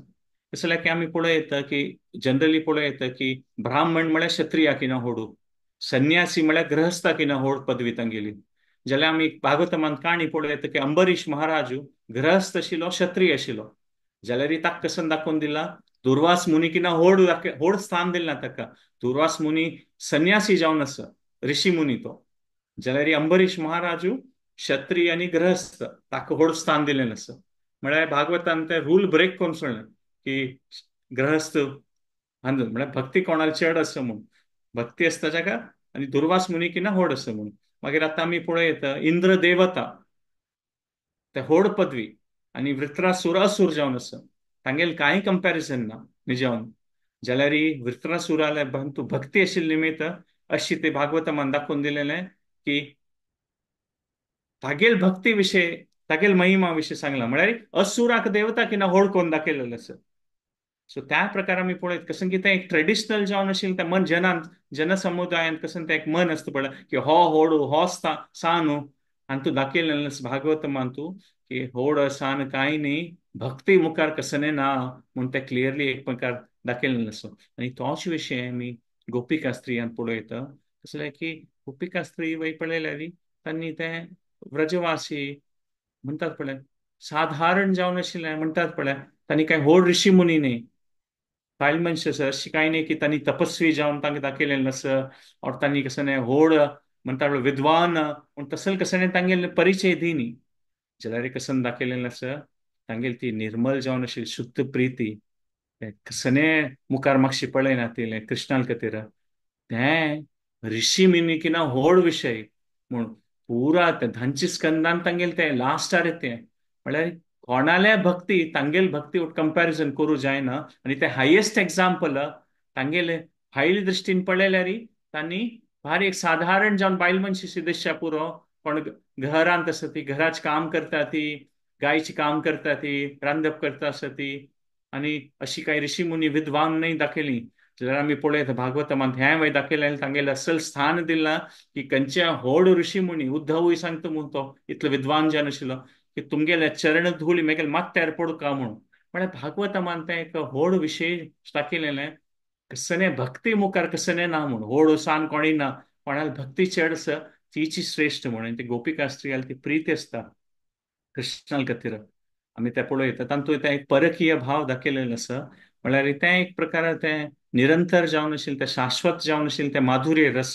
तशें की आमी पळयता की जनरली पळयता की ब्राह्मण म्हळ्यार क्षत्रिया किना होडू संन्यासी म्हळ्यार गृहस्था किना होड पदवी तांगेली. जाल्यार आमी भागवतमांत काणी पळयता की अंबरीश महाराजू गृहस्थ आशिल्लो क्षत्रिय आशिल्लो जाल्यार ताका कसन दाखोवन दिला दुर्वास मुनी किना होड होड स्थान दिलें ना ताका. दुर्वास मुनी संन्यासी जावन आसा ऋषी मुनी तो जाल्यार अंबरीश महाराजू क्षत्रिय आनी गृहस्थ ताका होड स्थान दिलेलें आसा. म्हळ्यार भागवतान ते रूल ब्रेक करून सोडलें की गृहस्थ म्हळ्यार भक्ती कोणाला चड आसा म्हूण भक्ती आसता जाका आनी दुर्वास मुनी किना होड आसा म्हूण. मागीर आतां आमी पळयता इंद्र देवता ते होड पदवी आनी वृत्रासूर असूर जावन आसा तांगेलें कांय कंपॅरिजन ना निजावन. जाल्यार वृत्रासुराले तूं भक्ती आशिल्ली निमित्त अशी ते भागवतमान दाखोवन दिलेलें की तागेल भक्ती विशय तागेल महिमा विशीं सांगला. म्हळ्यार असुराक देवता की ना होड कोण दाखयलेलें आसा. सो त्या प्रकार आमी पळयत कसं की तें एक ट्रेडिशनल जावन आशिल्लें तें मन जनान जनसमुदायांत कसं तें एक मन आसता पळय की हो होड हो सान आनी तूं दाखयलेलें आसा भागवतमान तूं की होड सान कांय न्ही, भक्ती मुखार कसने ना म्हूण तें क्लियरली एक प्रकार दाखयलेलें आसा. आनी तोच विशय आमी गोपिका स्त्रियांत पळयता. कसलें की गोपिका स्त्री वय पळयल्यार तांणी तें व्रजवासी म्हणटात पळय, साधारण जावन आशिल्लें म्हणटात पळय, तांणी कांय व्हड ऋषी मुनी न्ही, बायल मनश आसा अशी कांय न्ही की तांणी तपस्वी जावन तांकां दाखयलेलें आसा और तांणी कसं न्ही व्हड म्हणटा पळय विद्वान पूण तसले कसं न्ही तांगेले परिचय दी न्ही. जाल्यार कसं दाखयलेलें आसा तांगेली ती निर्मल जावन आशिल्ली शुद्ध प्रिती कसने मुखार मातशी पळयना तिलें कृष्णा खातीर तें ऋषी मुनी की ना व्हड विशय म्हूण पुरा तें धांची स्कंदान तांगेलें तें लास्टार तें म्हळ्यार कोणाले भक्ती तांगेल भक्ती कंपॅरिजन करूं जायना. आनी तें हायेस्ट एग्जाम्पल तांगेले भायले दृश्टीन पळयल्यार तांणी भारी एक साधारण जावन बायल मनशी दिसच्या पुरो, कोण घरांत आसा ती घराचें काम करता, ती गायचें काम करता, ती रांदप करता आसा ती, आनी अशी कांय ऋषी मुनी विद्वान न्हय दाखयली. जाल्यार आमी पळयता भागवतमांत हें वय दाखयलें तांगेलें असल स्थान दिलां की खंयच्या व्हड ऋषी मुनी उद्धवूय सांगता म्हूण तो इतलो विद्वान जावन आशिल्लो की तुमगेले चरण धुळी मेगेले माथ्यार पडका म्हूण. म्हळ्यार भागवतमान तें एक व्हड विशय दाखयलेलें कसने भक्ती मुखार कसने ना म्हूण, व्हड सान कोणी ना, कोणाक भक्ती चड आसा तीची श्रेश्ठ म्हूण. आनी ती गोपिका स्त्रियाल ती प्रीती आसता कृष्णा खातीर आमी तें पळयता. तातूंत तें एक परकीय भाव दाखयलेलो आसा. म्हळ्यार तें एक प्रकार तें निरंतर जावन आशिल्लें तें शाश्वत जावन आशिल्लें तें माधुर्य रस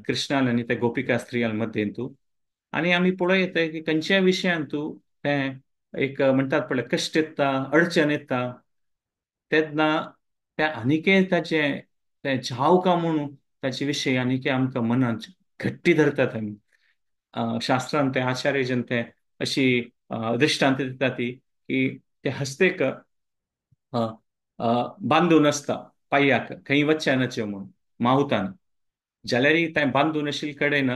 कृष्णान आनी ते गोपिका स्त्रियां मध्येंतू. आनी आमी पळयता की खंयच्याय विशयांत तूं तें एक म्हणटात पळय कश्ट येता, अडचण येता तेन्ना तें आनीकय ताचें तें जावका म्हणून ताचे विशय आनीकय आमकां मनांत घट्टी धरतात. आमी शास्त्रान ते आचार्य जन ते अशी दृश्टांत दिता ती की ते हस्तेक बांदून आसता पांयाक खंय वचचें नचें म्हूण माहुतान, जाल्यार तें बांदून आशिल्ले कडेन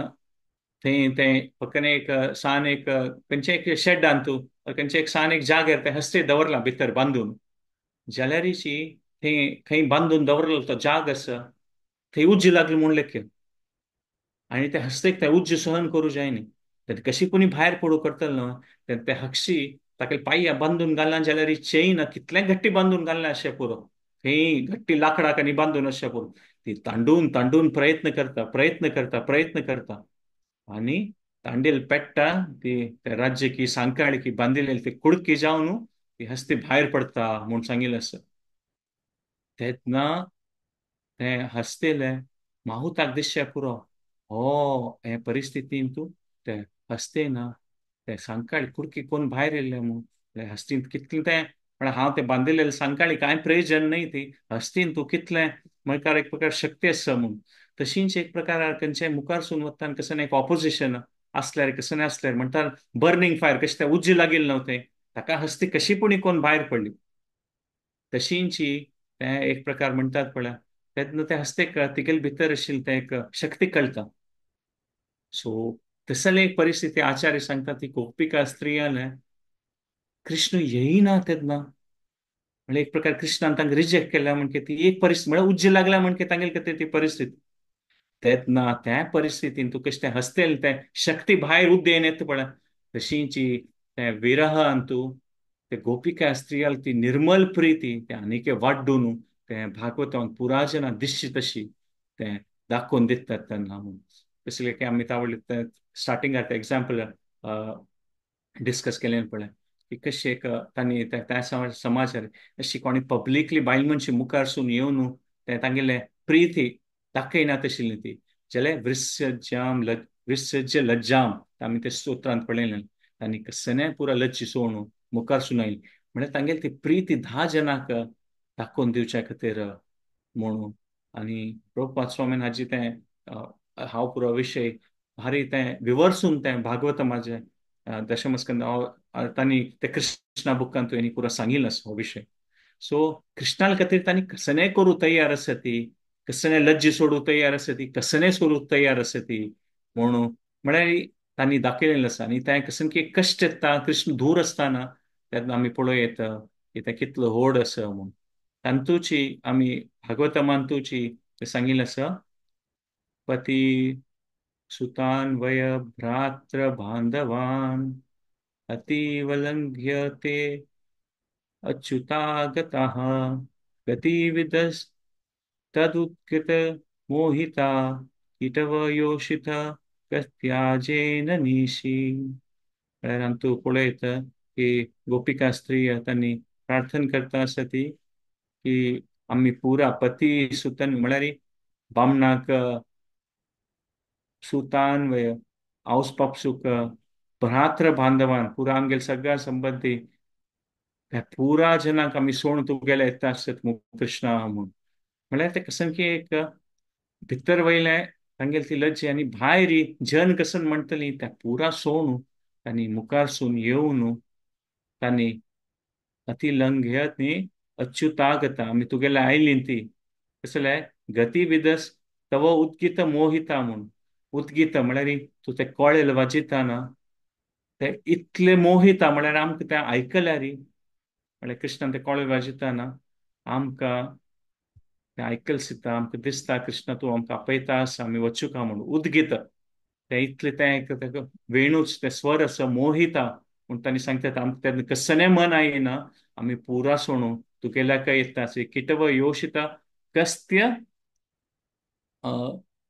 थंय तें फक्त एक सान एक खंयचें एक शेडान तूं खंयचें एक सान एक जाग्यार तें हस्ते दवरलां भितर बांदून, जाल्यारीची थंय खंय बांदून दवरलो तो जाग आसा थंय उज्ज लागली म्हूण लेखी आनी ते हस्तेक तें उज्ज सहन करूं जायना, तें कशी कोणी भायर पडूं करतलो न्हय तें ते हक्षी ताका पांया बांदून घालना जाल्यार चेन कितलें घट्टी बांदून घालना अशें पुरो, थंय घट्टी लाकडाक आनी बांदून अशें पुरो, ती तांडून तांडून प्रयत्न करता प्रयत्न करता प्रयत्न करता आनी तांडेल पेट्टा ती ते राज्य की सांकाळी की बांदिल्ली ती कुडकी जावन ती हस्ती भायर पडटा म्हूण सांगिल्लें आसा. तेन्ना तें हस्तेलें माहुताक दिसचें पुरो, हो हे परिस्थितीन तूं ते हस्ते ना ते सांकाळी कुडकी कोण भायर येयल्ले म्हूण हस्तीन कितलें तें म्हळ्यार हांव तें बांदिल्लें सांकाळी कांय प्रयोजन न्हय ती हस्तीन तूं कितलें म्हळ्यार एक प्रकार शक्ती आसा म्हूण. तशींच एक प्रकार खंयच्याय मुखार सून वता कसं एक ऑपोजिशन आसल्यार कसं आसल्यार म्हणटात बर्निंग फायर कशें तें उज्ज लागिल्लें न्हू तें ताका हस्ती कशी पुणी कोण भायर पडली तशींची तें एक प्रकार म्हणटात पळय तेन्ना तें हस्तेक तिगेले भितर आशिल्लें तें एक शक्ती कळटा. सो तसले एक परिस्थिती आचार्य सांगता ती गोपिका स्त्रियान कृष्ण येयना तेन्ना म्हळ्यार एक प्रकार कृष्णान तांकां रिजेक्ट केल्या म्हणके ती एक परिस्थिती म्हळ्यार उज्ज लागल्या म्हणके तांगेले खातीर ती परिस्थिती तेन्ना त्या परिस्थितीन तूं कशें तें हस्तेल तें शक्ती भायर उद्देन येता पळय तशींची तें विरहान तूं ते गोपिका स्त्रियाल ती निर्मल प्रिती तें आनीक वाड्डून तें भागवतान पुराजना दिसची तशी तें दाखोवन दितात तेन्ना म्हूण. कसलें की आमी तावडले तें स्टार्टिंगाक एग्जाम्पल डिस्कस केलें पळय की कशें एक तांणी त्या समाजार अशी कोणी पब्लिकली बायल मनशी मुखारसून येवन तें तांगेलें प्रिती दाखयना तशिल्ली ती जाल्यार वृश्यजाम वृश्यज्य लज्जाम आमी ते स्तोत्रांत पळयलें तांणी कसलें पुरा लज्जी सोडून मुखारसून आयली म्हळ्यार तांगेली ती प्रिती 10 जणांक दाखोवन दिवच्या खातीर म्हणून. आनी प्रभुपाद स्वामीन हाजी तें हांव पुरो विशय भारी तें विवर्सून तें भागवत म्हाजें दशमस्कंद तांणी ते कृष्णा बुकान तुवें पुरो सांगिल्लो आसा हो विशय. सो कृष्णा खातीर तांणी कसलें करूं तयार आसा ती, कसलें लज्जी सोडूं तयार आसा ती, कसलें सोडूं तयार आसा ती म्हणून. म्हळ्यार तांणी दाखयलेलें आसा. आनी तें सामकें कश्ट येता, कृष्ण दूर आसतना तेन्ना आमी पळोवं येता की तें कितलो व्हड आसा म्हूण. तांतूची आमी भागवतमांतूची सांगिल्लें आसा, पती सुतान वय भ्रात्र बांधवान अतिवलंघ्य ते अच्युतागतः गतिविदस् तदुत्कृत मोहिता कीटवयोषित कस्त्याजेन निशी. म्हळ्यार आमकां पळयता की गोपिका स्त्री तांणी प्रार्थना करता आसा ती की आमी पुरा पती सुतन म्हळ्यार बामणाक सुतान वय आवस पापसूक भ्रात्र बांधवान पुरा आमगेले सगळ्या संबंदी ह्या पुरा जनांक आमी सोण तुगेले येता आसत कृष्णा म्हूण. म्हळ्यार तें सामकें एक भितर वयलें तांगेली ती लज्जा आनी भायर जन कसन म्हणटली त्या पुरा सोणू तांणी मुखारसून येवन तांणी अतिलंघ्य न्ही अच्युतागता आमी तुगेले आयली ती कसले गतिविदस तव उद्गीत मोहिता म्हूण. उद्गीत म्हळ्यार तूं तें कळेल वाजयतना ते इतले मोहिता म्हळ्यार आमकां तें आयकल्यार म्हळ्यार कृष्णान तें कळेल वाजयतना आमकां तें आयकल दिसता, आमकां दिसता कृष्णा तूं आमकां आपयता आसा आमी वचूका म्हूण. उद्गीत तें इतलें तें वेणूच तें स्वर आसा मोहिता म्हूण तांणी सांगतात आमकां तेन्ना कसलें मन येना आमी पुरा सोणू तुगेल्या काय येता आसा किटव योशिता कस्त्य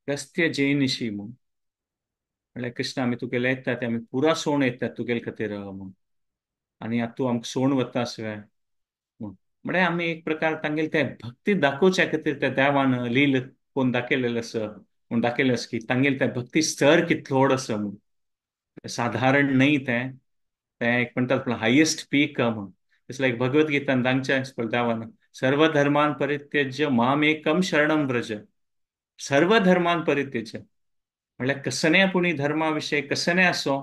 कस्त्य जैनिशी म्हूण. म्हळ्यार कृष्णा आमी तुगेले येता ते आमी पुरा सोण येतात तुगेले खातीर म्हूण आनी आतां तूं आमकां सोण वता आसवे म्हूण. म्हळ्यार आमी एक प्रकार तांगेले ते भक्ती दाखोवच्या खातीर त्या देवान लील कोण दाखयलेलें आसा म्हूण दाखयलें आसा की तांगेले ते भक्ती स्तर कितलो व्हड आसा म्हूण, साधारण न्हय तें, तें एक म्हणटात पूण हायेस्ट पीक म्हूण. It's like भगवद गीतान दांगचें पळय देवान सर्व धर्मान परित्यज्य मामेकम शरणम व्रज. सर्व धर्मान परित्यज्य म्हळ्यार कसने आपूण धर्मा विशय कसने आसो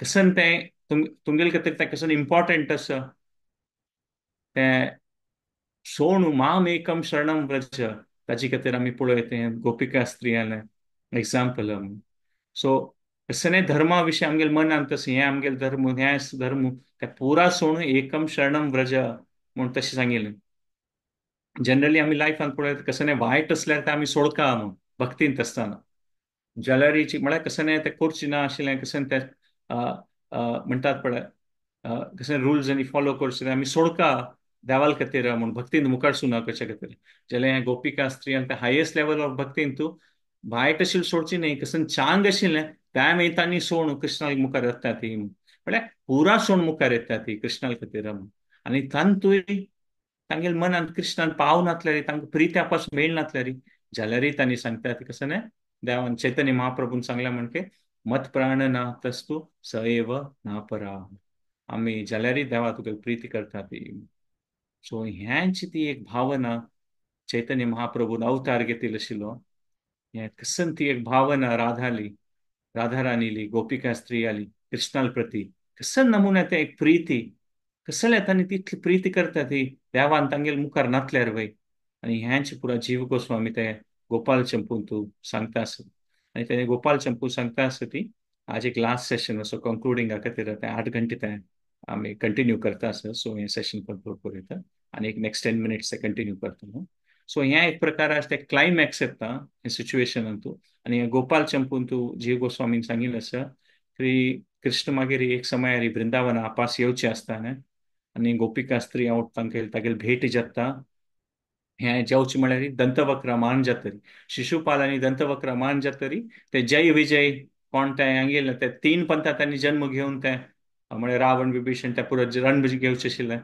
कसन तें तुमगेले खातीर तें कसन इम्पॉर्टंट आसा तें सोणू माम एकम शरणम व्रज ताजे खातीर आमी पळोवं तें गोपिका स्त्रियालें एग्जाम्पल. सो कसने धर्मा विशय आमगेले मनांत तशें हें आमगेले धर्म हें धर्म तें पुरा सोणू एकम शरणम व्रज म्हूण तशें सांगिल्लें. जनरली आमी लायफान पळयता कसने वायट आसल्यार तें आमी सोडका म्हूण भक्तींत आसतना जाल्यारीची म्हळ्यार कसने तें करचें ना आशिल्लें कशें तें म्हणटात पळय कशें रुल्स आनी फॉलो करचें आमी सोडका देवाल खातीर म्हूण भक्तीन मुखार सुना करच्या खातीर. जाल्यार हें गोपिका स्त्रियांक तें हायेस्ट लेवल ऑफ भक्तीन तूं वायट आशिल्लें सोडची न्हय कशें चांग आशिल्लें त्या मागीर तांणी सोण कृष्णाक मुखार येता ती म्हळ्यार पुरा सोण मुखार येता ती कृष्णा खातीर म्हूण. आनी तांतूय तांगेले मनांत कृष्णान पाव नासल्यार तांकां प्रित्या पासून मेळनासल्यार जाल्यारय तांणी सांगता ती कशें न्हय देवान चैतन्य महाप्रभून सांगलें म्हणके मत प्राण ना तस्तु स एव ना परा आमी जाल्यारय देवा तुगे प्रिती करता ती. सो ह्यांची ती एक भावना चैतन्य महाप्रभून अवतार घेतिल्लो आशिल्लो हें कसन ती एक भावना राधाली राधा राणीली गोपिका स्त्रियाली कृष्णाल प्रती कसन नमुन्या तें एक प्रिती कसले तांणी तितली प्रिती करता ती देवान तांगेले मुखार नातल्यार वय. आनी ह्यांची पुरा जीव गोस्वामी ते गोपाल चंपून तूं सांगता आसा आनी तेणे गोपाल चंपू सांगता आसा ती आज एक लास्ट सेशन असो कंक्लुडिंगा खातीर तें 8 घंटे तें आमी कंटिन्यू करता आसा. सो हें सेशन कंक्लूड करूं आनी एक नेक्स्ट 10 मिनट्स ते कंटिन्यू करता. सो हें एक प्रकार आसा तें क्लायमॅक्स येता हें सिच्युएशनान तूं. आनी गोपाल चंपून तूं जीव गोस्वामीन सांगिल्लें आसा की कृष्ण मागीर एक समयार वृंदावन आपास येवचें आसता आनी गोपिका स्त्री हांव तांकां तागेली भेट जाता. हें जेवचें म्हळ्यार दंतवक्रा मान जातरी शिशुपाल आनी दंतवक्रा मान जातरी ते जय विजय कोण ते हांगेले ते 3 पंथा तांणी जन्म घेवन ते म्हळ्यार रावण विभीषण ते पुरो रण घेवचें आशिल्लें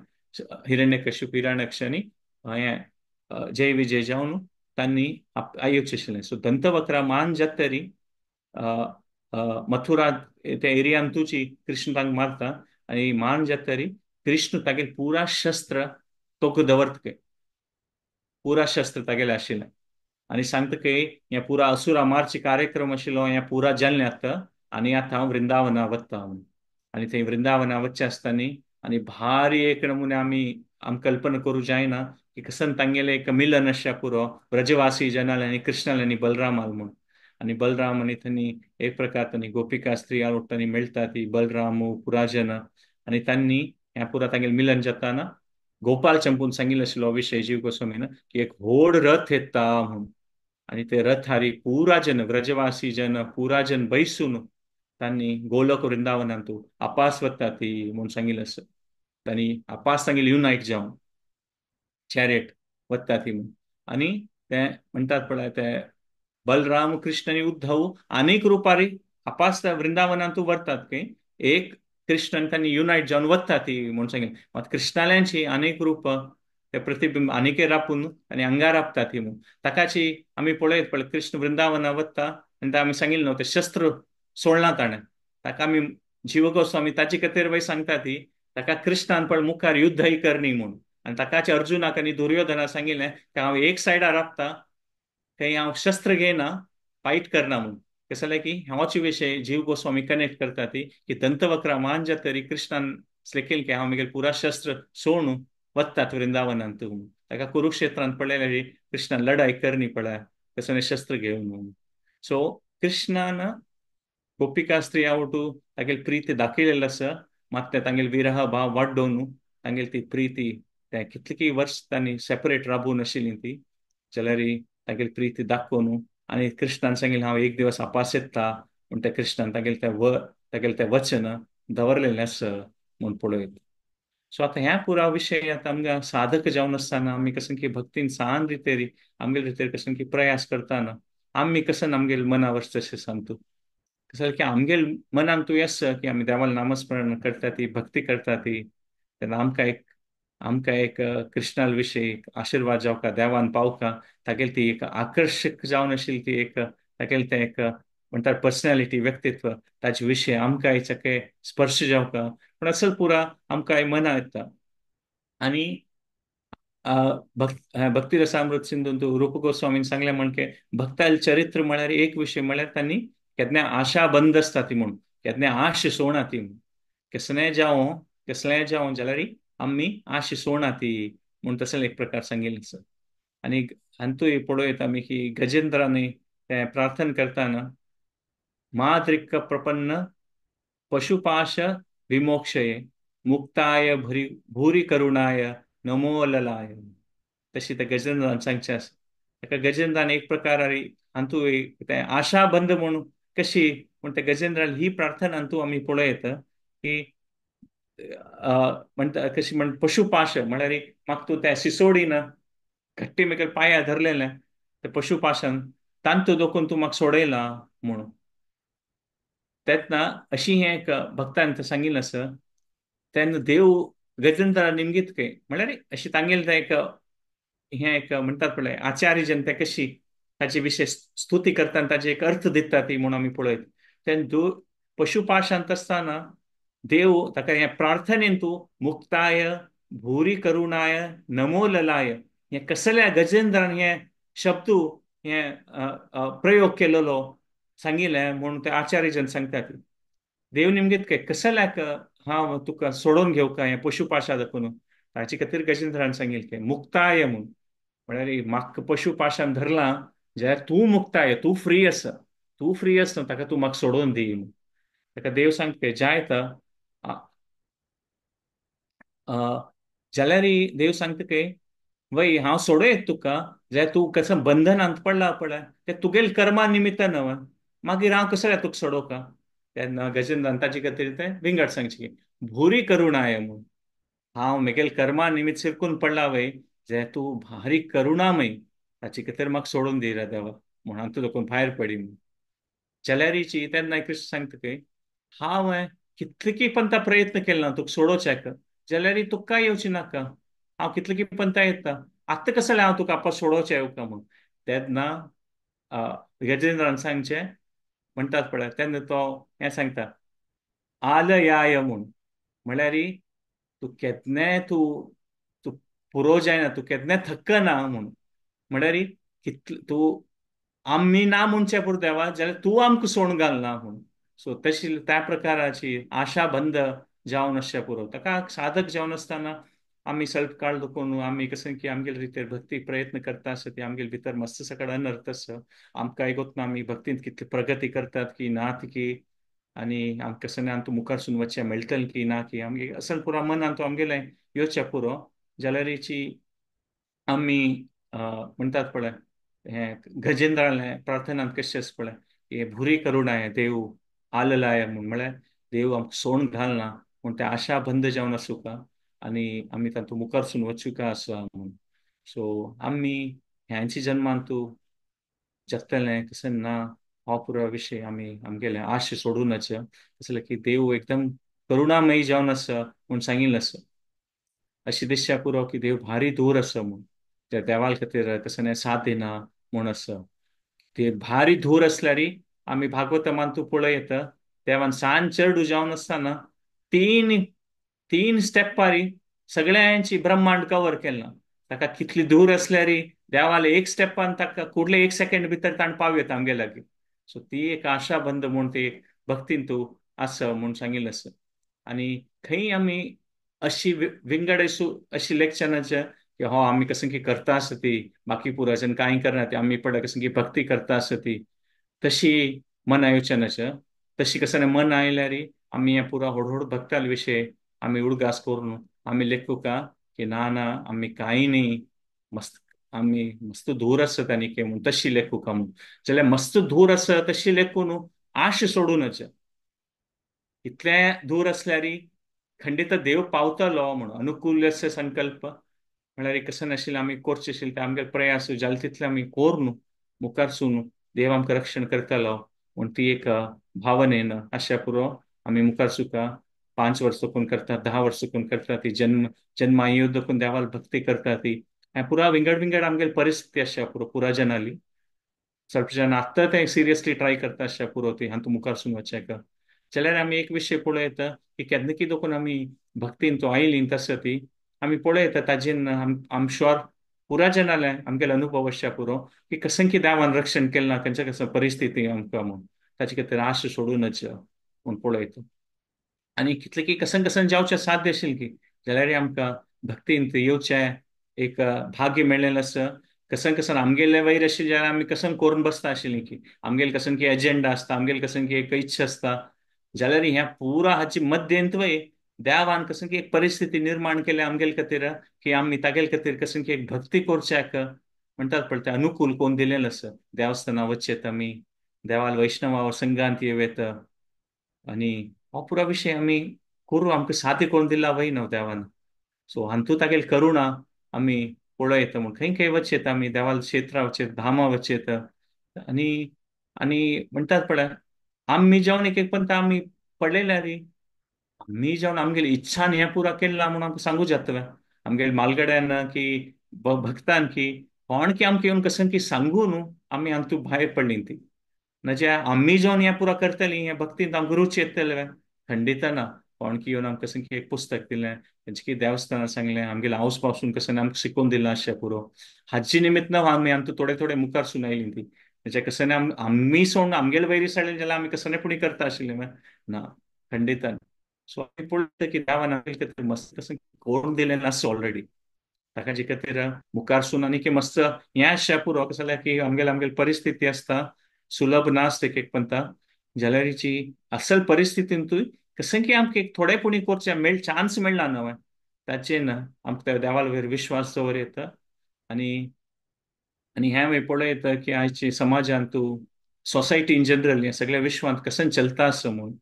हिरण्यकश्यप हिरण्यक्ष आनी हें जय विजय जावन तांणी येवचें आशिल्लें. सो दंतवक्रा मान जातरी मथुरा त्या एरियान तुची कृष्ण तांकां मारता आनी मान जातरी कृष्ण तागेले पुरा शस्त्र तोक दवरता पुरा शस्त्र तागेले आशिल्लें आनी सांगता की हें पुरा असुरा मारचे कार्यक्रम आशिल्लो हें पुरा जाल्लें आतां आनी आतां हांव वृंदावना वता म्हूण. आनी थंय वृंदावना वचचें आसतना आनी भारी एक नमुने आमी आमकां कल्पना करूं जायना की कसन तांगेलें एक मिलन अशें पुरो ब्रजवासी जनाल आनी कृष्णाल आनी बलरामाल म्हूण. आनी बलराम आनी तांणी एक प्रकार तांणी गोपिका स्त्रिया तांणी मेळटा ती बलराम पुराजन आनी तांणी ह्या पुरा तांगेले मिलन जाताना गोपाल चंपून सांगिल्लो आशिल्लो विशय जीव गोस्वामीन की एक व्हड रथ येता म्हणून आनी ते रथारी पुरा जन व्रजवासी जन पुरा जन बैसून तांणी गोलक वृंदावनांतू आपास वता ती म्हूण सांगिल्लें आसा. तांणी आपास तांगेले युनायट जावन चॅरेट वता ती म्हूण आनी ते म्हणटात पळय ते बलराम कृष्ण आनी उद्धव आनीक रुपारी आपास वृंदावनांतू व्हरतात की एक कृष्ण आनी तांणी युनायट जावन वता ती म्हूण सांगिल्लें. मात कृष्णाल्यांची आनीक रूप ते प्रतिबिंब आनीकय रापून आनी आंगार रापता ती म्हूण ताकाची आमी पळयत पळय कृष्ण वृंदावना वता आनी ते आमी सांगिल्लें न्हू ते शस्त्र सोडलां ताणें ताका आमी जीव गोस्वामी ताचे खातीर वय सांगता ती ताका कृष्णान पण मुखार युद्धय करणी म्हूण आनी ताकाचे अर्जुनाक आनी दुर्योधना सांगिल्लें की हांव एक सायडार राबता थंय हांव शस्त्र घेयना फायट करना म्हूण. कशें जालें की होच विशय जीव गोस्वामी कनेक्ट करता ती की दंतवक्रा मान जाता तरी कृष्णान केलें की हांव म्हगेलें पुरा शस्त्र सोडून वतात वृंदावनांत म्हूण ताका कुरुक्षेत्रांत पळयल्यार कृष्णान लढाई करणी पळय तशें शस्त्र घेवन म्हणून. सो कृष्णान गोपिका स्त्रिया वटू तागेली प्रीती दाखयलेली आसा मात ते तांगेले विरह भाव वाडोवन तांगेली ती प्रीती ते कितलीं वर्स तांणी सेपरेट राबून आशिल्ली ती जाल्यार तागेली प्रीती दाखोवन आनी कृष्णान सांगिल्लें हांव एक दिवस आपास येता म्हूण त्या कृष्णान तागेलें तें तागेलें तें वचन दवरलेलें आसा म्हूण पळयत. सो आतां ह्या पुरा विशय आतां आमकां साधक जावन आसतना आमी कशें की भक्तीन सान रितेरी आमगेले रितेर कशें की प्रयास करतना आमी कशें आमगेले मना वचता तशें सांगता कशें की आमगेले मनान तूं आसा की आमी देवाल नामस्मरण करता ती भक्ती करता ती तेन्ना आमकां एक कृष्णाल विशयी आशिर्वाद जावका देवान पावका तागेली ती एक आकर्शक जावन आशिल्ली ती एक तागेलें तें एक म्हणटात पर्सनॅलिटी व्यक्तित्व ताजे विशय आमकां सगळे स्पर्श जावका पूण असल पुरा आमकां मना येता. आनी भक्ती रसामृत सिंधून रूप गोस्वामीन सांगलें म्हण की भक्ताल चरित्र म्हळ्यार एक विशय म्हळ्यार तांणी केन्ना आशा बंद आसता ती म्हूण केन्ना आश सोडना ती म्हूण कसलेंय जावं कसलेंय जावं जाल्यार आमी आश सोडना ती म्हूण तसलें एक प्रकार सांगिल्लें आसा. आनी हातूंत पळोवं आमी की गजेंद्रान तें प्रार्थना करतना माद्रिक प्रपन्न पशुपाश विमोक्षये मुक्ताय भरी भूरी करुणाय नमो ललाय तशी त्या गजेंद्रान सांगचें आसा. ताका गजेंद्रान एक प्रकार हातूंत तें आशाबंद म्हूण कशी म्हूण त्या गजेंद्रान ही प्रार्थना हातूंत आमी पळयत की म्हणटा कशी म्हण पशुपाश म्हळ्यार म्हाका तूं त्या सिसोडीन घट्टी मेकल पांया धरलेलें ते पशुपाशान तांतू दोकून तूं म्हाका सोडयला म्हणून. तेन्ना अशी हें एक भक्तान सांगिल्लें आसा तेन्ना देव गजेंद्रा निमगीत काय म्हळ्यार अशी तांगेलें तें एक हें एक म्हणटात पळय आचार्य जन ते कशी ताजे विशय स्तुती करता आनी ताजे एक अर्थ दिता ती म्हूण आमी पळयत. तेन्ना पशुपाशांत आसतना देव ताका हें प्रार्थनेन तूं मुक्ताय भूरी करुणाय नमो ललाय हें कसल्या गजेंद्रान हें शब्द हें प्रयोग केलेलो सांगिल्लें म्हूण ते आचार्य जन सांगतात. देव निमगीत काय कसल्याक हांव तुका सोडोवन घेवका हें पशुपाशा दाखोवन ताचे खातीर गजेंद्रान सांगिल्लें की मुक्ताय म्हूण म्हळ्यार म्हाका पशुपाशान धरलां जाल्यार तूं मुक्ताय तूं फ्री आसा तूं फ्री आसा ताका तूं म्हाका सोडोवन दी म्हूण. ताका देव सांगता जायत जाल्यार देव सांगता की वय हांव सोडयत तुका जाल्यार तूं कसं बंधनांत पडला पळय तें तुगेले कर्मा निमित्तान न्हय मागीर हांव कसो तुका सोडोवका. तेन्ना गजेंद्रान ताजे खातीर तें विंगड सांगचें भुरी करुणाय म्हूण हांव म्हगेले कर्मा निमित्त शिरकून पडला वय जाल्यार तूं भारी करुणामय ताचे खातीर म्हाका सोडून दी रे देवा म्हूण हांव तुका भायर पडी म्हूण. जाल्यारीची तेन्ना कृष्ण सांगता की हांव कितले पंता प्रयत्न केले ना तुका सोडोवच्याक जाल्यार तुका येवची नाका हांव कितले पंता येता आतां कसलें हांव तुका आपा सोडोवचें येवका म्हूण. तेन्ना गजेंद्रान सांगचें म्हणटात पळय तेन्ना तो हें सांगता आलयाय म्हूण म्हळ्यार तूं केन्नाय तूं तूं पुरो जायना तूं केन्नाय थकना म्हूण म्हळ्यार कितले तूं आमी ना म्हणचें पुरो देवा जाल्यार तूं आमकां सोडून घालना म्हूण. सो तशी त्या प्रकाराची आशाबंद जावन आसचें पुरो ताका साधक जावन आसतना आमी सल्प काळ दखून आमी कसं की आमगेले रितीर भक्ती प्रयत्न करता आसा ती आमगेले भितर मस्त सकळ अनर्थ आसा. आमकां आयकोतना आमी भक्तींत कितली प्रगती करतात की ना की आनी आमकां कसं आमकां मुखारसून वचचें मेळटलें की ना की आमगे असल पुरो मनान तो आमगेलें येवचें पुरो. जाल्यारीची आमी म्हणटात पळय हें गजेंद्रालें प्रार्थनांत कशें आसा पळय हे भुरी करुणाय देव आललाय म्हूण, म्हळ्यार देव आमकां सोण घालना म्हूण तें आशा बंद जावन आसूका आनी आमी तातूंत मुखारसून वचूका आसा म्हूण. सो आमी ह्यांची जन्मान तूं जगतलें कशें ना हो पुरो विशय आमी आमगेलें आश सोडून आसा. तसलें की देव एकदम करुणामयी जावन आसा म्हूण सांगिल्लें आसा. अशी दिश्या पुरो की देव भारी दूर आसा म्हूण, त्या देवाल खातीर कसं साथ दिना म्हूण आसा. ते भारी दूर असल्यारी आमी भागवतमान तूं पळयता देवान सान चेडू जावन आसतना तीन तीन स्टेपारी सगळ्यांची ब्रह्मांड कवर केला. ताका कितली दूर असल्यारी देवाले एक स्टेपान ताका कुडले एक सेकंड भितर ताण पाव येता आमगे लागीं. सो ती एक आशा बंद म्हूण ती एक भक्तीन तूं आसा म्हूण सांगिल्लें आसा. आनी खंय आमी अशी विंगड अशी लेक्चनाचे की हो आमी कसं की करता आसा ती बाकी पुराजन कांय करना ती आमी पडला कसं की भक्ती करता आसा ती तशी मन आयोजनाचे तशी कसं मन आयल्यार आमी हे पुरा व्हड व्हड भक्ताल विशय आमी उडगास करून आमी लेखुका की ना ना आमी कांय न्ही मस्त आमी मस्त धूर आसत आनी के म्हूण तशी लेखुका म्हूण. जाल्यार मस्त धूर आसा तशी लेखून आश सोडूनच इतलें दूर आसल्यार खंडित देव पावतलो म्हूण अनुकूल्य संकल्प म्हळ्यार कसं नाशिल्लें आमी करचें आशिल्लें तें आमगेले प्रयास जालें तितलें आमी करून मुखारसून देव आमकां रक्षण करतलो म्हूण ती एक भावनेन आशा पुरो आमी मुखार सुका 5 वर्सां कोण करता 10 वर्सां कोण करता ती जन्म जन्मायुद्ध कोण देवाल भक्ती करता ती पुरा विंगड विंगड आमगेली परिस्थिती आशा पुरो पुरा जनाली सर्प जन आत्तां तें सिरियसली ट्राय करता आशा पुरो ती हातूंत मुखारसून वचचें. जाल्यार आमी एक विशय पळयता की केन्ना की देखून आमी भक्तीन तो आयली तसो ती आमी पळयता ताजेन आम शुअर पुरा जनाले आमगेले अनुभव आशा पुरो की कसं की देवान रक्षण केलें ना खंयच्या कसं परिस्थिती आमकां म्हूण ताचे खातीर आश सोडूनच म्हूण पळयता. आनी कितलें की कसन कसन जावचें साध्य आशिल्लें की जाल्यार आमकां भक्तीन येवचें एक भाग्य मेळ्ळें आसा. कसन कसन आमगेले वयर आशिल्लें जाल्यार आमी कसन करून बसता आशिल्लीं की आमगेले कसन की एजेंडा आसता आमगेले कसन की एक इच्छा आसता जाल्यार ह्या पुरा हाची मध्यंत वय देवान कसन की एक परिस्थिती निर्माण केल्या आमगेले खातीर की आमी तागेले खातीर कसन की एक भक्ती करच्याक म्हणटात पळय तें अनुकूल कोण दिलेलें आसा. देवस्थाना वचचेत आमी देवाल वैष्णवा संघांत येवं आनी हो पुरा विशय आमी करूं आमकां साध्य करून दिला वय न्हू देवान. सो हातूंत तागेली करुणा आमी पळयता म्हूण खंय खंय वचयेत आमी देवाल क्षेत्रां वचयेत धामां वचयेत आनी आनी म्हणटात पळय आमी जावन एक एक पंत आमी पळयल्यार आमी जावन आमगेली इच्छान हें पुरा केला म्हूण आमकां सांगू जातलें. आमगेले मालगड्यान की भक्तान की कोण की आमकां येवन कसं की सांगू न्हू आमी हातूंत भायर पडली ती म्हणजे आमी जावन हें पुरा करतली हें भक्तीन आमकां रुची येतले खंडित ना. कोण की येवन आमकां कसं की एक पुस्तक दिलें तेंचे की देवस्थानां सांगलें आमगेले हावस पासून कसं आमकां शिकोवन दिलां अशें पुरो हाजी निमित्त आमी आमकां थोडे थोडे मुखार सून आयली ती म्हणजे कसं आमी सोडून आमगेले वैरी साडले जाल्यार आमी कसं पुणी करता आशिल्लें ना खंडितान. सो आमी पळयता की देवान आमगे खातीर मस्त कसं करून दिलें नासता ऑलरेडी ताका जे खातीर मुखार सून आनी मस्त हें आशा पुरो कसं जाल्यार की आमगेले आमगेली परिस्थिती आसता सुलभ नासता एक एक पंता जाल्यारीची असल परिस्थितींतूय कसं की आमकां एक थोडे पुणी करचें मेळ चान्स मेळना न्हय ताचेर ना आमकां देवाल वयर विश्वास दवर येता. आनी आनी हें आमी पळयता की आयचे समाजांत तूं सोसायटी इन जनरल हें सगळ्या विश्वांत कसं चलता आसा म्हूण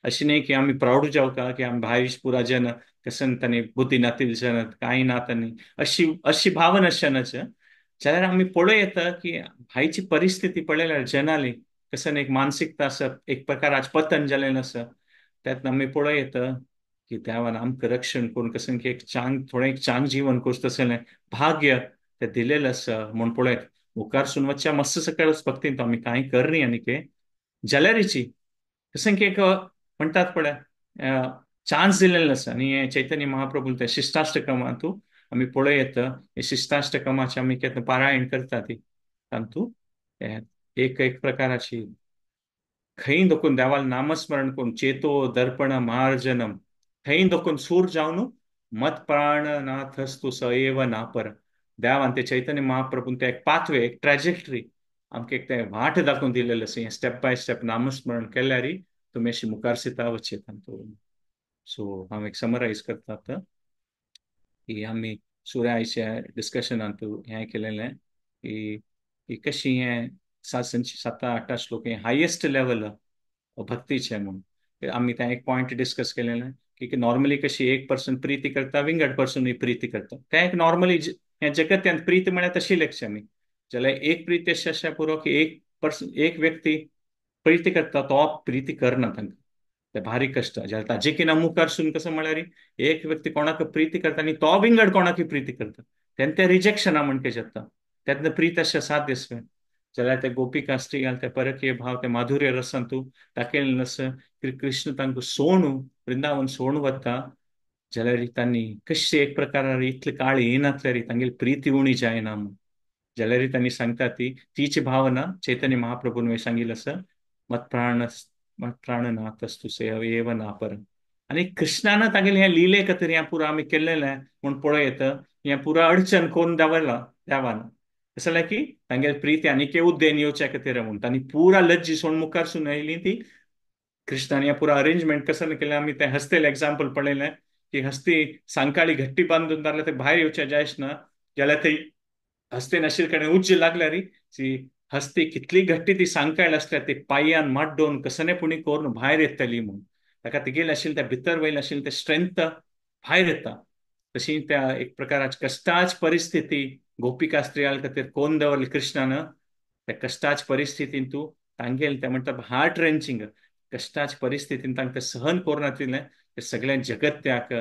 अशें न्ही की आमी प्रावड जावका की आमी भायर पुरा जन कसं तांणी बुद्धी नातील जन कांय ना तांणी अशी अशी भावना आसनाच. जाल्यार आमी पळयता की भायची परिस्थिती पळयल्यार जनाली कसं एक मानसिकता आसा एक प्रकार आज पतन जालें आसा त्यात आमी पळयता की देवान आमकां रक्षण करून कसं की एक चांग थोडें एक चांग जीवन करचें तसलें भाग्य तें दिलेलें आसा म्हूण पळयत मुखार सून वचच्या मस्त सकळच भक्तीन आमी कांय करनी आनी के जाल्यारीची कसं की एक म्हणटात पळय चान्स दिलेलें आसा. आनी हें चैतन्य महाप्रभू तें शिष्टाष्टकमांतू आमी पळयता हे शिष्टाष्टकमाचें आमी केन्ना पारायण करता ती तातूंत एक एक प्रकाराची खंय दखून देवाल नामस्मरण करून चेतो दर्पण मार्जनम खंय दखून सूर जावन मत प्राणनाथस्तु स एव नापर. देवान ते चैतन्य महाप्रभून ते एक पाथवे, एक ट्रॅजेक्टरी आमकां एक तें वाट दाखोवन दिलेलें आसा. हें स्टेप बाय स्टेप नामस्मरण केल्यार तुमी अशी मुखार सीता वचयेता तांतून. सो हांव एक समरायज करता आतां की आमी सुर्याच्या डिस्कशनांत हें केलेलें की कशी हें सात सात आठ श्लोक हें हायेस्ट लेवल भक्तीचें म्हूण आमी तें एक पॉयंट डिस्कस केलेलें की नॉर्मली कशी एक पर्सन प्रिती करता, विंगड पर्सन प्रिती करता. तें एक नॉर्मली हें जगत्यांत प्रीती म्हळ्यार तशी लेखचें आमी. जाल्यार एक प्रिती अशी आसा पुरो की एक पर्सन, एक व्यक्ती प्रिती करता तो प्रिती करना तांकां, ते भारी कश्ट. जाल्यार ताजे किना मुखार सून कसो म्हळ्यार एक व्यक्ती कोणाक प्रिती करता आनी तो विंगड कोणाक प्रिती करता तेन्ना तें रिजेक्शना म्हणके जाता, तेन्ना प्रीत अशें साध्य आसलें. जाल्यार ते गोपिका स्त्री ते परकीय भाव ते माधुर्य रसांतू दाखयलें आसा की कृष्ण तांकां सोणू वृंदावन सोणू वता. जाल्यार तांणी कशें एक प्रकार इतले काळ येनासल्यार तांगेली प्रिती उणी जायना म्हूण. जाल्यार तांणी सांगता ती तीची भावना चैतन्य महाप्रभून सांगिल्लें आसा, मत प्राण मत प्राणनाथस्तु सेव एव नापर. आनी कृष्णान तागेलें हें लिले खातीर हें पुरा आमी केल्लें म्हूण पळयत हें पुरा अडचण कोन्न दावरलां देवान. तशें जाल्यार की तांगेली प्रिती आनीक उद्देन येवच्या खातीर म्हूण तांणी पुरा लज्जी सोड मुखार सून आयली ती कृष्णान हें पुरा अरेंजमेंट कसं केलें. आमी तें हस्तेलें एग्जाम्पल पळयलें की हस्ती सांकाळी घट्टी बांदून धाडल्यार ते भायर येवचें जायच ना, जाल्यार ते हस्ते नाशिल्ले कडेन उज्जी लागल्यार ती हस्ती कितली घट्टी ती सांकाळ आसल्यार ती पांयान माड्डोवन कसने पुणी करून भायर येतली म्हूण. ताका तिगेलें आशिल्लें त्या भितर वयलें आशिल्लें तें स्ट्रेंथ भायर येता. तशी त्या एक प्रकाराची कश्टाच परिस्थिती गोपिका स्त्रियां खातीर कोण दवरली कृष्णान, त्या कश्टाच परिस्थितीन तूं तांगेल तें म्हणटा हार्ट रेंचिंग कश्टाच परिस्थितीन तांकां तें सहन करूं नातिल्लें तें सगळ्यां जगत्याक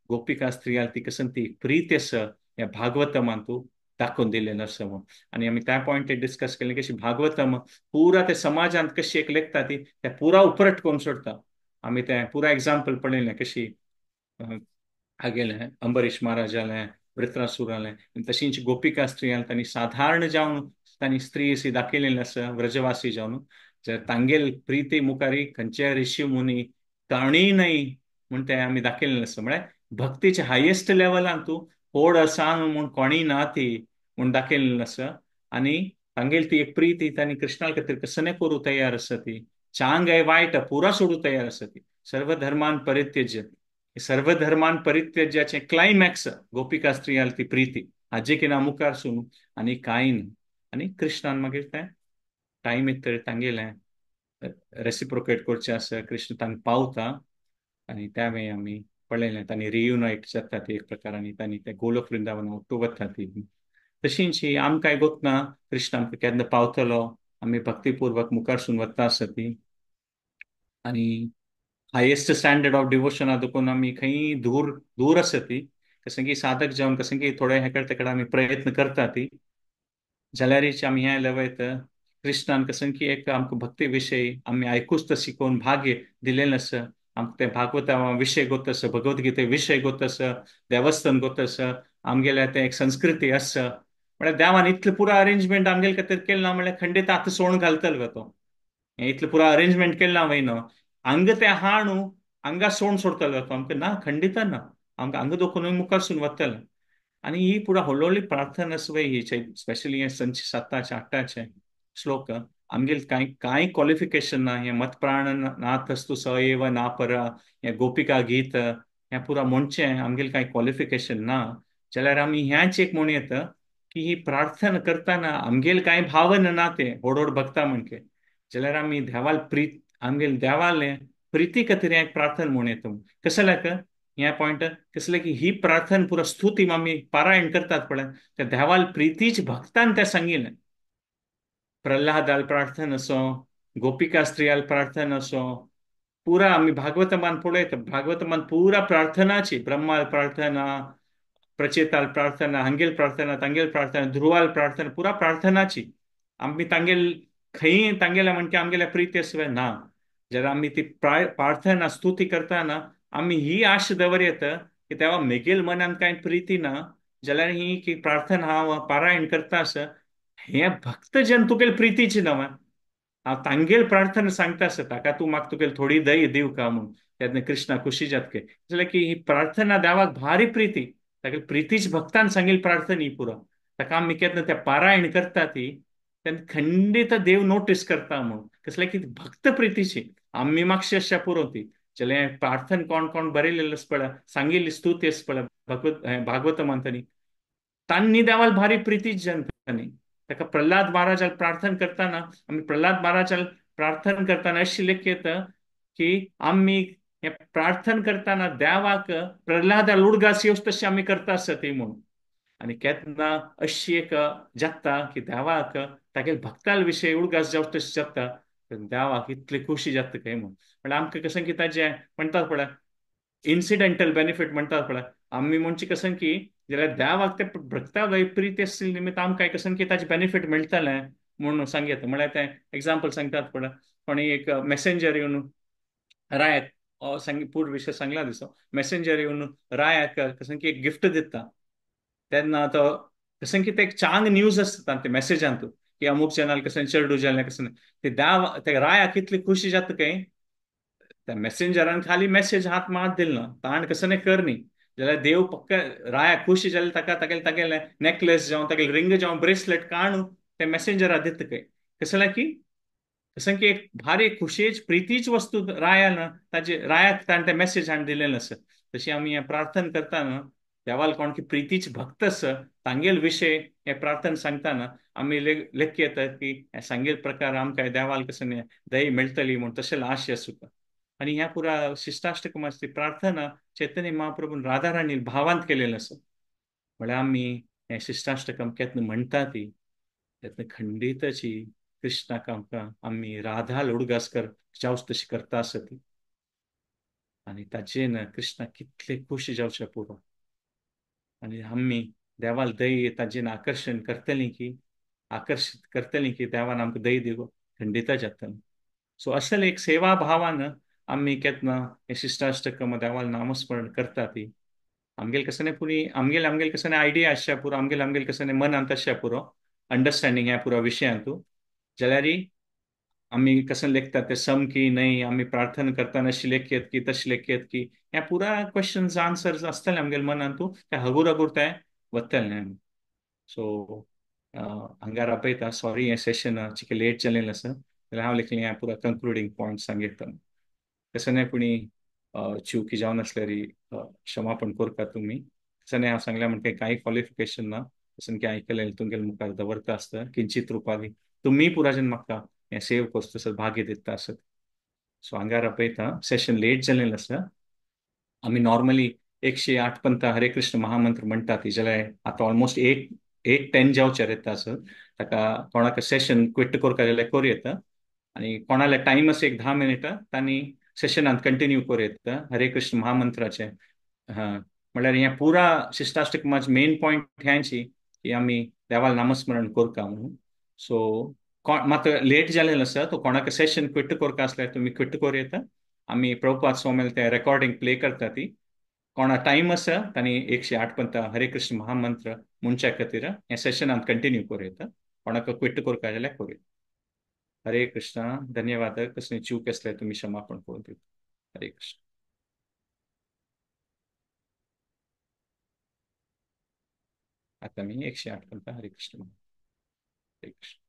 गोपिका स्त्रियां ती कसन ती प्रीत आसा ह्या भागवतमान तूं दाखोवन दिलें आसा म्हूण. आनी आमी त्या पॉयंट डिस्कस केलें कशी भागवतम पुरा ते समाजांत कशी एक लेखता ती त्या पुरा उपरट करून सोडटा. आमी तें पुरा एग्जाम्पल पळयलें कशी हागेलें अंबरीश महाराजालें, वृत्रासुरालें, तशींच गोपिका स्त्रियां तांणी साधारण जावन तांणी स्त्री अशी दाखयलेली आसा व्रजवासी जावन, जर तांगेल प्रिती मुखारी खंयचे ऋषी मुनी ताणीय न्हय म्हूण तें आमी दाखयलेलें आसा. म्हळ्यार भक्तीच्या हायेस्ट लेवलान तूं होड आसा म्हूण कोणीय ना ती म्हूण दाखयलेलें आसा. आनी तांगेली ती एक प्रिती तांणी कृष्णा खातीर कसने करूं तयार आसा ती, चांग वायट पुरा सोडूं तयार आसा ती, सर्व धर्मान परित्यज्य, सर्व धर्मान परित्यज्याचें क्लायमॅक्स गोपिका स्त्रियाल ती प्रिती हाजे किना मुखार सून आनी कांय न्हय. आनी कृष्णान मागीर तें टायम येत तर तांगेलें रेसिप्रोकेट करचें आसा, कृष्ण तांकां पावता आनी त्या वेळी आमी पळयलें तांणी रियुनायट जाता ती एक प्रकार आनी तांणी ते गोलोक वृंदावन ಒಟ್ಟು वता ती. तशींच ही आमकांय गोतना कृष्ण आमकां केन्ना पावतलो, आमी भक्तीपूर्वक मुखार सून वता आसा ती. आनी हायेस्ट स्टँडर्ड ऑफ डिवोशना देखून आमी खंय दूर दूर आसा ती, कशें की साधक जावन कशें की थोडे हें करता कडेन आमी प्रयत्न करता ती. जाल्यारीच आमी हें लेवयत कृष्णान कशें की एक आमकां भक्ती विशय आमी आयकूच तर शिकोवन भाग्य दिलेलें आसा. आमकां तें भागवता विशय गोत आसा, भगवद्गीते विशय गोत आसा, देवस्थान गोत आसा, आमगेलें तें एक संस्कृती आसा. म्हळ्यार देवान इतलें पुरा अरेंजमेंट आमगेले खातीर केलें ना म्हळ्यार खंडीत आतां सोण घालतलो तो, हें इतलें पुरा अरेंजमेंट केलें ना वय न्हू, हांगा तें आहा न्हू हांगा सोण सोडटलो तो आमकां ना, खंडीत ना, आमकां हांगा दोखून मुखार सून वतलें. आनी ही पुरा हळू प्रार्थना आसा ही स्पेशली हें संच साताचे आठाचे श्लोक आमगेले कांय कांय क्वॉलिफिकेशन ना, हें मतप्राण नाथस्तु स एव नापर, हें गोपिका गीत हें पुरा म्हणचें आमगेलें कांय क्वॉलिफिकेशन ना. जाल्यार आमी ह्याच एक म्हणू येता की ही प्रार्थना करतना आमगेले कांय भावना ना तें व्हड व्हड भक्ता म्हणके, जाल्यार आमी देवाल प्रीत आमगेले देवालें प्रिती खातीर हें एक प्रार्थना म्हणू येता. कशें लायक ह्या पॉयंट कसलें की ही प्रार्थना पुरा स्तुती आमी पारायण करतात पळय त्या देवाल प्रितीच भक्तान तें सांगिल्लें. प्रल्हादाल प्रार्थना असो, गोपिका स्त्रियाल प्रार्थना असो, पुरा आमी भागवतमान पळयता, भागवतमान पुरा प्रार्थनाची, ब्रह्माल प्रार्थना, प्रचेताल प्रार्थना, हांगेल प्रार्थना, तांगेल प्रार्थना, ध्रुवाल प्रार्थना, पुरा प्रार्थनाची. आमी तांगेल खंय तांगेल्या म्हणके आमगेल्या प्रिती आसवे ना. जाल्यार आमी ती प्रार्थना स्तुती करतना आमी ही आश दवर येता की तेवा मेगेल मनान कांय प्रिती ना जाल्यार ही की प्रार्थना हांव पारायण करता आसा हें भक्तजन तुगेल प्रितीची नव, हांव तांगेल प्रार्थना सांगता आसा ताका तूं म्हाका तुगेल थोडी दय दिवका म्हूण, तेन्ना कृष्णा खुशी जातके जाल्यार की ही प्रार्थना देवाक भारी प्रिती, ताका प्रितीच भक्तान सांगिल्ली प्रार्थना ही पुरो. ताका आमी केन्ना त्या पारायण करता ती तेन्ना खंडीत देव नोटीस करता म्हूण कसले की भक्त प्रितीची आमी मागशी अशा पुरो ती. जाल्यार प्रार्थना कोण कोण बरयलेलें आसा पळय, सांगिल्ली स्तुती आसा पळय भगवत भागवत मानतानी, तांणी देवाल भारी प्रितीच जनतानी. ताका प्रल्हाद महाराजाल प्रार्थना करताना आमी प्रल्हाद महाराजाल प्रार्थना करताना अशी लेख येता की आमी हे प्रार्थना करताना देवाक प्रल्हादा उडगास येवच तशें आमी करता आसता ती म्हणून. आनी केन्ना अशी एक जाता की देवाक तागेले भक्ताल विशय उडगास जावच तशें जाता, देवाक इतली खुशी जाता काय म्हणून. म्हणल्यार आमकां कशें की ताजें म्हणटात पळय इन्सिडेंटल बेनिफीट म्हणटात पळय, आमी म्हणचे कशें की जाल्यार देवाक ते भक्ता प्रीती आसली निमित्त आमकां कशें की ताजें बेनिफीट मेळटलें म्हणून सांगता. म्हळ्यार तें एग्जाम्पल सांगतात पळय, कोणी एक मॅसेंजर येवन रायाक पूर्व विशय सांगला दिसो, मॅसेंजर येवन रायाक कशें की एक गिफ्ट दिता, तेन्ना तो कशें की ते एक चांग न्यूज आसता ते मॅसेजांतू की अमूक जनाल कशें चेडू जालें कशें ते देव ते रायाक इतली खुशी जाता काय त्या मॅसेंजरान खाली मॅसेज हात मात दिल ना, ताण कशें न्ही कर न्ही जाल्यार देव पक्का रायाक खुशी जाले ताका तागेले तागेले नेकलेस जावं तागेले रिंग जावं ब्रेसलेट काडून ते मॅसेंजरा दिता काय कसलें की कशें की एक भारी खुशयेच प्रितीच वस्तू रायान ताजे रायाक ताणें ते मॅसेज हाडून दिलेलें आसा. तशी आमी हें प्रार्थना करतना देवाल कोण की प्रितीच भक्त आसा तांगेल विशय हे प्रार्थना सांगतना आमी लेख येता की सांगेल प्रकार आमकां देवाल कशें दही मेळटली म्हूण तशें आशय आसूं. आनी ह्या पुरा शिष्टाष्टकमाची प्रार्थना चैतन्य महाप्रभून राधाराणी भावांत केलेलें आसा. म्हळ्यार आमी हें शिष्टाष्टकम केन्ना म्हणटा ती तेन्ना खंडीताची कृष्णाक आमकां आमी राधा उडगास कर जावच तशी करता आसा ती. आनी ताजेन कृष्णा कितले खुशी जावचे पुरो. आनी आमी देवाल दही ताजेन आकर्शण करतली की आकर्शीत करतली की देवान आमकां दही दिवो खंडिता जाता. सो असले एक सेवा भावान आमी केन्ना हें शिष्टाष्टकम देवाल नामस्मरण करता ती आमगेले कशें न्ही पुरी आमगेले आमगेले कशें न्ही आयडिया आसच्या पुरो, आमगेले आमगेले कशें न्ही मनांत आसच्या पुरो अंडरस्टँडींग ह्या पुरा विशयांतू. जाल्यार आमी कशें लेखतात ते सम की न्हय आमी प्रार्थना करतना अशी लेखयत की तशें लेखयत की ह्या पुरा क्वेश्चन्स आन्सर्स आसतले आमगेले मनांतू, ते हगूर हगूर ते वतले न्हय आमी. सो हांगा राबयता, सॉरी हें सेशन चिके लेट जालें आसा जाल्यार हांव लेखलें ह्या पुरा कंक्लुडींग पॉयंट सांगता. तशें न्हय कोणी चुकी जावन आसल्यार क्षमापण करता तुमी. तशें न्हय हांव सांगलें म्हणटा कांय क्वॉलिफिकेशन ना, तशें की आयकलें तुमगेले मुखार दवरता आसता किंचित रुपारी तुमी पुराजन म्हाका हें सेव करता तसो भाग्य दिता आसत. सो हांगा राबयता, सेशन लेट जालें आसा. आमी नॉर्मली 108 पंता हरे कृष्ण महामंत्र म्हणटा ती, जाल्यार आतां ऑलमोस्ट 8:10 जावचेर येता आसत. ताका कोणाक सेशन क्विट करता जाल्यार करूं येता आनी कोणाले टायम आसा एक 10 मिनटां तांणी सेशनांत कंटिन्यू करूं येता हरे कृष्ण महामंत्राचें. हां म्हणल्यार हें पुरा शिष्टाष्टकमाचे मेन पॉयंट ह्यांची की आमी देवाल नामस्मरण करता म्हणून. सो मात लेट जालें आसा तो कोणाक सेशन क्विट करता आसल्यार तुमी क्विट करूं येता. आमी प्रभुपाद स्वामील ते रेकॉर्डिंग प्ले करता ती, कोणा टायम आसा तांणी 108 पंता हरे कृष्ण महामंत्र म्हणच्या खातीर हें सेशनांत कंटिन्यू करूं येता. कोणाक क्विट करता जाल्यार करूं येता. हरे कृष्णा, धन्यवाद. कसली चूक आसल्यार तुमी क्षमापण करून दिता. हरे कृष्ण. आतां मी 108 पंता हरे कृष्ण. हरे कृष्ण.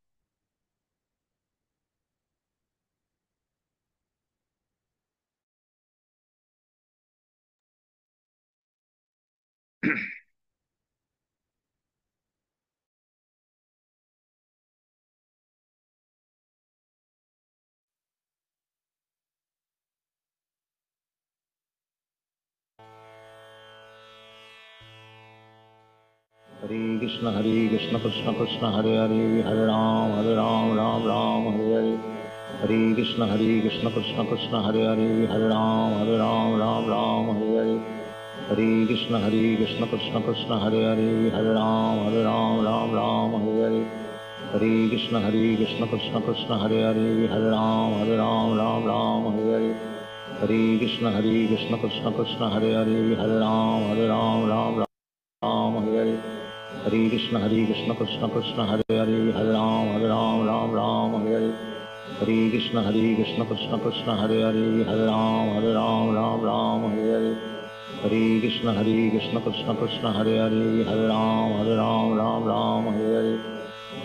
हरे कृष्ण कृष्ण कृष्ण हरे हरे, हरे राम राम राम हरे हरे। हरे कृष्ण कृष्ण कृष्ण हरे हरे, हरे राम राम राम हरे हरे। हरे कृष्ण कृष्ण कृष्ण हरे हरे, हरे राम राम राम हरे हरे। हरे कृष्ण कृष्ण कृष्ण हरे हरे, हरे राम राम राम हरे हरे। हरे कृष्ण कृष्ण कृष्ण हरे हरे, हरे राम राम राम हरे हरे। हरे कृष्ण कृष्ण कृष्ण हरे हरे, हरे Ram Ram Ram Hare Hare. Hare Krishna Hare Krishna Krishna Krishna Hare Hare, Hare Ram Ram Ram Hare Hare. Hare Krishna Hare Krishna Krishna Krishna Hare Hare, Hare Ram Ram Hare Hare.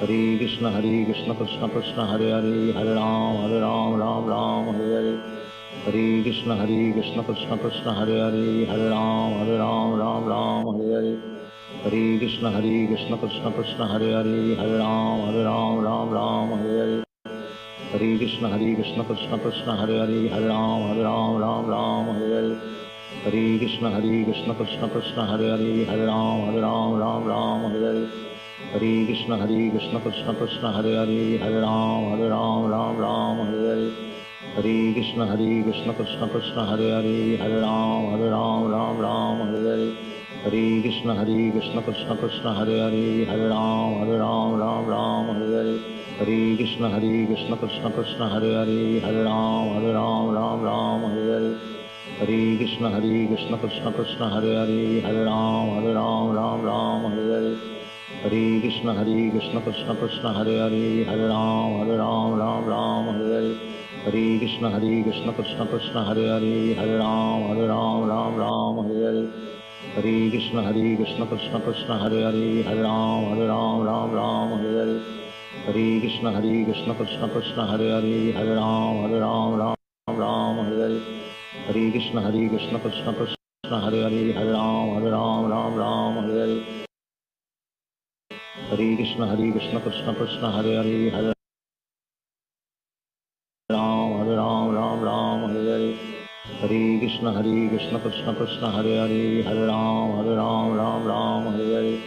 Hare Krishna Hare Krishna Krishna Krishna Hare Hare, Hare Ram Ram Hare Hare. Hare Krishna Hare Krishna Krishna Krishna Hare Hare, Hare Ram Ram Hare Hare. Hare Krishna Hare Krishna Krishna Krishna Hare Hare, Hare Ram Ram Hare Hare. Hare Krishna Hare Krishna Krishna Krishna Hare Hare, Hare Ram Ram Hare Hare. Hare Krishna Hare Krishna Krishna Krishna Hare Hare, Hare Ram Ram Hare Hare. Hare Krishna Hare Krishna Krishna Krishna Hare Hare, Hare Ram Ram Hare Hare. Hare Krishna Hare Krishna Krishna Krishna Hare Hare, Hare Ram Ram Hare Hare. Hare Krishna Hare Krishna Krishna Krishna Hare Hare, Hare Ram Ram Hare Hare. Hare Krishna Hare Krishna Krishna Krishna Hare Hare, Hare Ram Ram Hare Hare. Hare Krishna Hare Krishna Krishna Krishna Hare Hare, Hare Ram Ram Hare Hare. Hare Krishna Hare Krishna Krishna Krishna Hare Hare, Hare Ram Ram Hare Hare. Hare Krishna Hare Krishna Krishna Krishna Hare Hare, Hare Ram Ram Hare Hare. Hare Krishna Hare Krishna Krishna Krishna Hare Hare, Hare Ram Ram Hare Hare. Hare Krishna Hare Krishna Krishna Krishna Hare Hare, Hare Ram Ram Hare Hare. Hare Krishna Hare Krishna Krishna Krishna Hare Hare, Hare Ram Ram Hare Hare. Hare Krishna Hare Krishna Krishna Krishna Hare Hare, Hare Ram Ram Hare Hare. Hare Krishna Hare Krishna Krishna Krishna Hare Hare, Hare Ram Ram Hare Hare. Hare Krishna Hare Krishna Krishna Krishna Hare Hare, Hare Ram Ram Hare Hare. Hare Krishna Hare Krishna Krishna Krishna Hare Hare, Hare Ram Ram Hare Hare.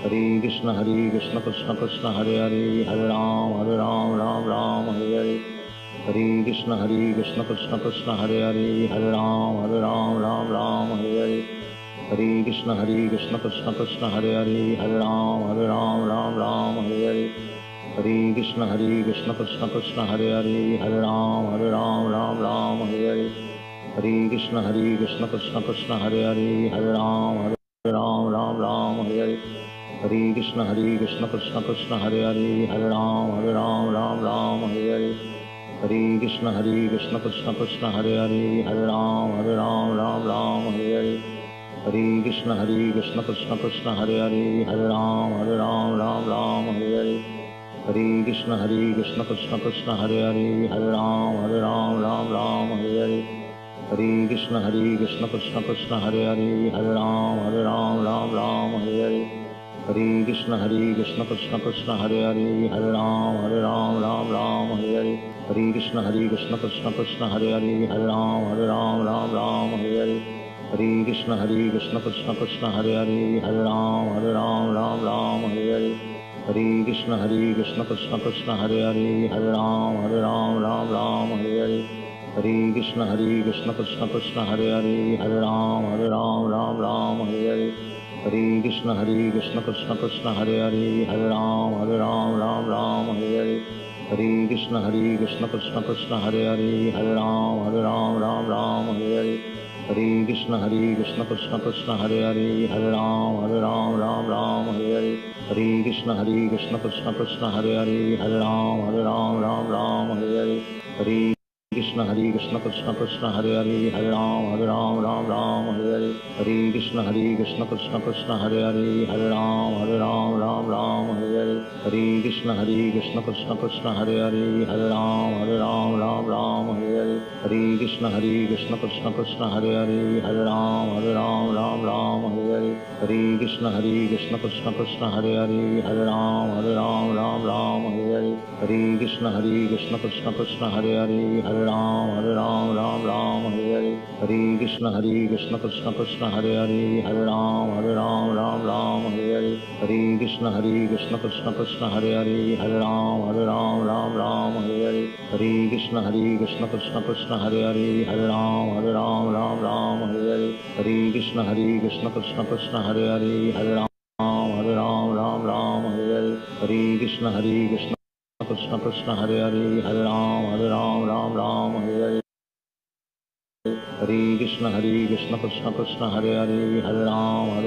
Hare Krishna Hare Krishna Krishna Krishna Hare Hare, Hare Ram Ram Hare Hare. Hare Krishna Hare Krishna Krishna Krishna Hare Hare, Hare Ram Ram Hare Hare. Hare Krishna Hare Krishna Krishna Krishna Hare Hare, Hare Ram Ram Hare Hare. Hare Krishna Hare Krishna Krishna Krishna Hare Hare, Hare Ram Ram Hare Hare. Hare Krishna Hare Krishna Krishna Krishna Hare Hare, Hare Ram Ram Hare Hare. Hare Krishna Hare Krishna Krishna Krishna Hare Hare, Hare Ram Ram Hare Hare. Hare Krishna Hare Krishna Krishna Krishna Hare Hare, Hare Ram Ram Hare Hare. Hare Krishna Hare Krishna Krishna Krishna Hare Hare, Hare Ram Ram Hare Hare. Hare Krishna Hare Krishna Krishna Krishna Hare Hare, Hare Ram Ram Hare Hare. Hare Krishna Hare Krishna Krishna Krishna Hare Hare, Hare Ram Ram Hare Hare. Hare Krishna Hare Krishna Krishna Krishna Hare Hare, Hare Ram Ram Hare Hare. Hare Krishna Hare Krishna Krishna Krishna Hare Hare, Hare Ram Ram Hare Hare. Hare Krishna Hare Krishna Krishna Krishna Hare Hare, Hare Ram Ram Hare Hare. Hare Krishna Hare Krishna Krishna Krishna Hare Hare, Hare Ram Ram Hare Hare. Hare Krishna Hare Krishna Krishna Krishna Hare Hare, Hare Ram Ram Hare Hare. Hare Krishna Hare Krishna Krishna Krishna Hare Hare, Hare Ram Ram Hare Hare. Hare Krishna Hare Krishna Krishna Krishna Hare Hare, Hare Ram Ram Hare Hare. Hare Krishna Hare Krishna Krishna Krishna Hare Hare, Hare Ram Ram Hare Hare. Hare Krishna Hare Krishna Krishna Krishna Hare Hare, Hare Ram Ram Hare Hare. Hare Krishna Hare Krishna Krishna Krishna Hare Hare, Hare Ram Ram Hare Hare. Hare Krishna Hare Krishna Krishna Krishna Hare Hare, Hare Ram Ram Hare Hare. Hare Krishna Hare Krishna Krishna Krishna Hare Hare, Hare Ram Ram Hare Hare. Hare Krishna Hare Krishna Krishna Krishna Hare Hare, Hare Ram Ram Hare Hare. Hare Krishna Hare Krishna Krishna Krishna Hare Hare, Hare Ram Ram Hare Hare. Hare Krishna Hare Krishna Krishna Krishna Hare Hare, Hare Ram Ram Hare Hare. Hare Krishna Hare Krishna Krishna Krishna Hare Hare, Hare Ram Ram Hare Hare. Hare Krishna Hare Krishna Krishna Krishna Hare Hare, Hare Ram Ram Hare Hare. Hare Krishna Hare Krishna Krishna Krishna Hare Hare, Hare Ram Ram Hare Hare. Hare Krishna Hare Krishna Krishna Krishna Hare Hare, Hare Ram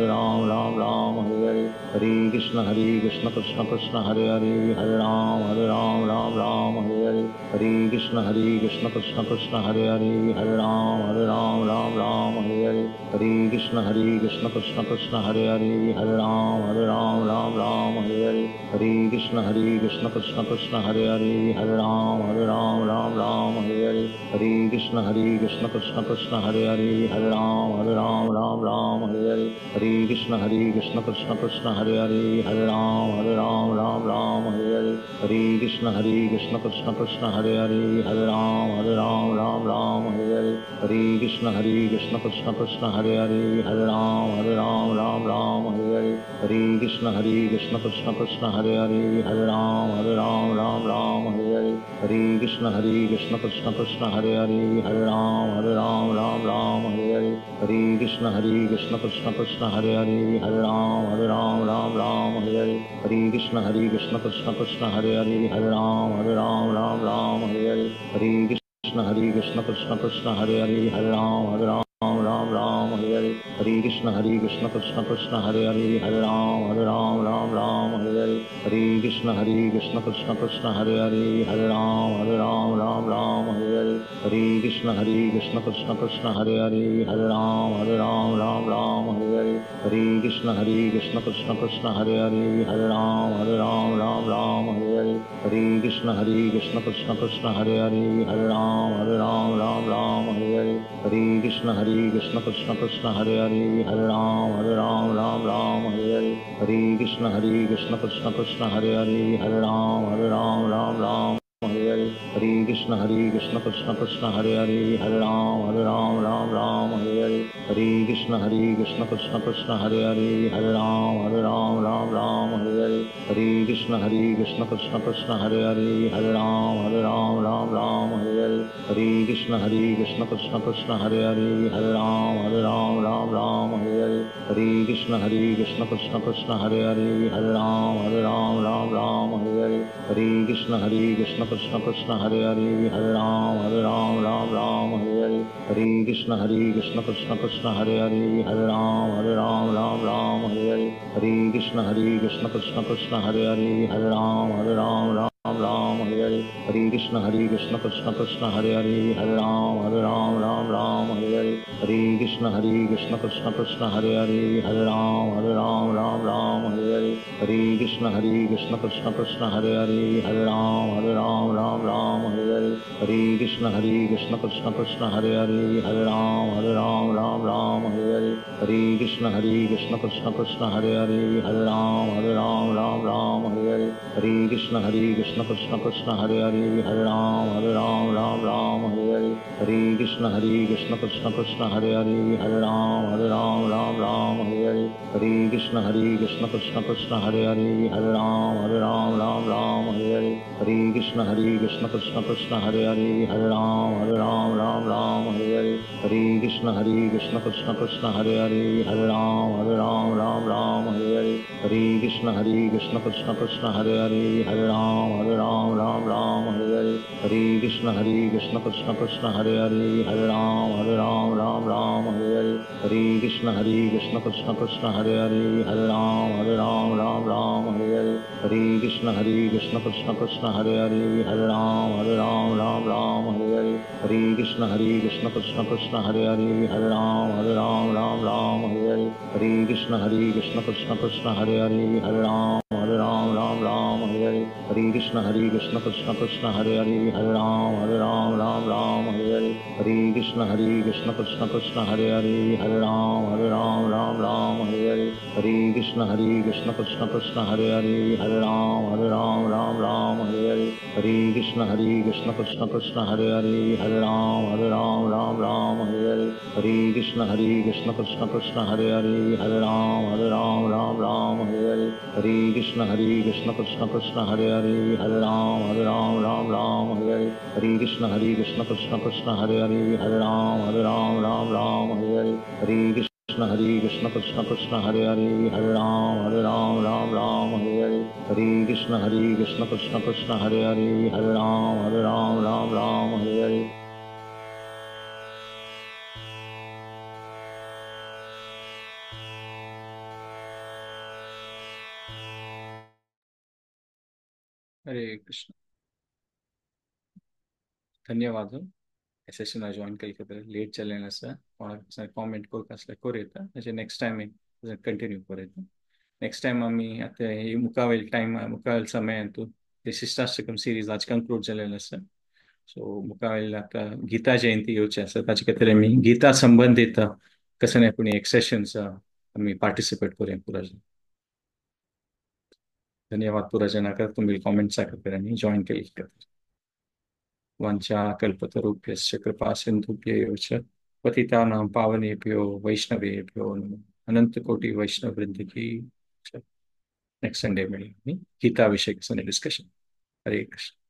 Ram Ram Hare Hare. Hare Krishna Hare Krishna Krishna Krishna Hare Hare, Hare Ram Ram Hare Hare. Hare Krishna Hare Krishna Krishna Krishna Hare Hare, Hare Ram Ram Hare Hare. Hare Krishna Hare Krishna Krishna Krishna Hare Hare, Hare Ram Ram Hare Hare. Hare Krishna Hare Krishna Krishna Krishna Hare Hare, Hare Ram Ram Hare Hare. Hare Krishna Hare Krishna Krishna Krishna Hare Hare, Hare Ram Ram Hare Hare. Hare Krishna Hare Krishna Krishna Krishna Hare Hare, Hare Ram Ram Hare Hare. Hare Krishna Hare Krishna Krishna Krishna Hare Hare, Hare Ram Ram Hare Hare. Hare Krishna Hare Krishna Krishna Krishna Hare Hare, Hare Ram Ram Hare Hare. Hare Krishna Hare Krishna Krishna Krishna Hare Hare, Hare Ram Ram Hare Hare. Hare Krishna Hare Krishna Krishna Krishna Hare Hare, Hare Ram Ram Hare Hare. Hare Krishna Hare Krishna Krishna Krishna Hare Hare, Hare Ram Ram Hare Hare. Hare Krishna Hare Krishna Krishna Krishna Hare Hare, Hare Ram Ram Hare Hare. Hare Krishna Hare Krishna Krishna Krishna Hare Hare, Hare Ram Ram Hare Hare. Hare Krishna Hare Krishna Krishna Krishna Hare Hare, Hare Ram Ram Hare Hare. Hare Krishna Hare Krishna Krishna Krishna Hare Hare, Hare Ram Ram Hare Hare. Hare Krishna Hare Krishna Krishna Krishna Hare Hare, Hare Ram Ram Hare Hare. Hare Krishna Hare Krishna Krishna Krishna Hare Hare, Hare Ram Ram Hare Hare. Hare Krishna Hare Krishna Krishna Krishna Hare Hare, Hare Ram Ram Hare Hare. Hare Krishna Hare Krishna Krishna Krishna Hare Hare, Hare Ram Ram Hare Hare. Hare Krishna Hare Krishna Krishna Krishna Hare Hare, Hare Ram Ram Hare Hare. Hare Krishna Hare Krishna Krishna Krishna Hare Hare, Hare Ram Ram Hare Hare. Hare Krishna Hare Krishna Krishna Krishna Hare Hare, Hare Ram Ram Hare Hare. Hare Krishna Hare Krishna Krishna Krishna Hare Hare, Hare Ram Ram Hare Hare. Hare Krishna Hare Krishna Krishna Krishna Hare Hare, Hare Ram Ram Hare Hare. Hare Krishna Hare Krishna Krishna Krishna Hare Hare, Hare Ram Ram Hare Hare. Hare Krishna Hare Krishna Krishna Krishna Hare Hare, Hare Ram Ram Hare Hare. Hare Krishna Hare Krishna Krishna Krishna Hare Hare, Hare Ram Ram Hare Hare. Hare Krishna Hare Krishna Krishna Krishna Hare Hare, Hare Ram Ram Hare Hare. Hare Krishna Hare Krishna Krishna Krishna Hare Hare, Hare Ram Ram Hare Hare. Hare Krishna Hare Krishna Krishna Krishna Hare Hare, Hare Ram Ram Hare Hare. Hare Krishna Hare Krishna Krishna Krishna Hare Hare, Hare Ram Ram Hare Hare. Hare Krishna Hare Krishna Krishna Krishna Hare Hare, Hare Ram Ram Hare Hare. Hare Krishna Hare Krishna Krishna Krishna Hare Hare, Hare Ram Ram Hare Hare. Hare Krishna Hare Krishna Krishna Krishna Hare Hare, Hare Ram Ram Hare Hare. Hare Krishna Hare Krishna Krishna Krishna Hare Hare, Hare Ram Ram Hare Hare. Hare Krishna Hare Krishna Krishna Krishna Hare Hare, Hare Ram Ram Hare Hare. Hare Krishna Hare Krishna Krishna Krishna Hare Hare, Hare Ram Ram Hare Hare. Hare Krishna Hare Krishna Krishna Krishna Hare Hare, Hare Ram Ram Hare Hare. Hare Krishna Hare Krishna Krishna Krishna Hare Hare, Hare Ram Ram Hare Hare. Hare Krishna Hare Krishna Krishna Krishna Hare Hare, Hare Ram Ram Hare Hare. Hare Krishna Hare Krishna Krishna Krishna Hare Hare, Hare Ram Ram Hare Hare. Hare Krishna Hare Krishna Krishna Krishna Hare Hare, Hare Ram Ram Hare Hare. Hare Krishna Hare Krishna Krishna Krishna Hare Hare, Hare Ram Ram Hare Hare. Hare Krishna Hare Krishna Krishna Krishna Hare Hare, Hare Ram Ram Hare Hare. Hare Krishna Hare Krishna Krishna Krishna Hare Hare, Hare Ram Ram Hare Hare. Hare Krishna Hare Krishna Krishna Krishna Hare Hare, Hare Ram Ram Hare Hare. Hare Krishna Hare Krishna Krishna Krishna Hare Hare, Hare Ram Ram Hare Hare. Hare Krishna Hare Krishna Krishna Krishna Hare Hare, Hare Ram Ram Hare Hare. Hare Krishna Hare Krishna Krishna Krishna Hare Hare, Hare Ram Ram Hare Hare. Hare Krishna Hare Krishna Krishna Krishna Hare Hare, Hare Ram Ram Hare Hare. Hare Krishna Hare Krishna Krishna Krishna Hare Hare, Hare Ram Ram Hare Hare. Hare Krishna Hare Krishna Krishna Krishna Hare Hare, Hare Ram Ram Hare Hare. Hare Krishna Hare Krishna Krishna Krishna Hare Hare, Hare Ram Ram Hare Hare. हरे कृष्ण। धन्यवाद। हे सेशनाक जॉईन केले खातीर. लेट जाल्लें आसा, कोणाक कॉमेंट करूंक आसल्यार करूं येता, म्हणजे नेक्स्ट टायम कंटिन्यू करूं येता. नेक्स्ट टायम आमी आतां ही मुखावेल टायम, मुखावेल समयांतू ते शिष्टाष्टकम सिरीज आज कंक्लूड जाल्लें आसा. सो मुखावेल आतां गीता जयंती येवची आसा, ताचे खातीर आमी गीता संबंदीत कसं नाही कोणी एक सेशन्स आमी पार्टिसिपेट करूया पुरा. धन्यवाद पुरा जनाकर तुम्ही कॉमेंट्स खातीर आनी जॉईन केली खातीर. वांछा कल्पतरुभ्यश्च कृपा सिन्धुभ्य एव च पतितानां पावनेभ्यो वैष्णवेभ्यो नमः. अनंत कोटि वैष्णव वृंद की. नेक्स्ट संडे मिळेल गीता विषय डिस्कशन. हरे कृष्ण.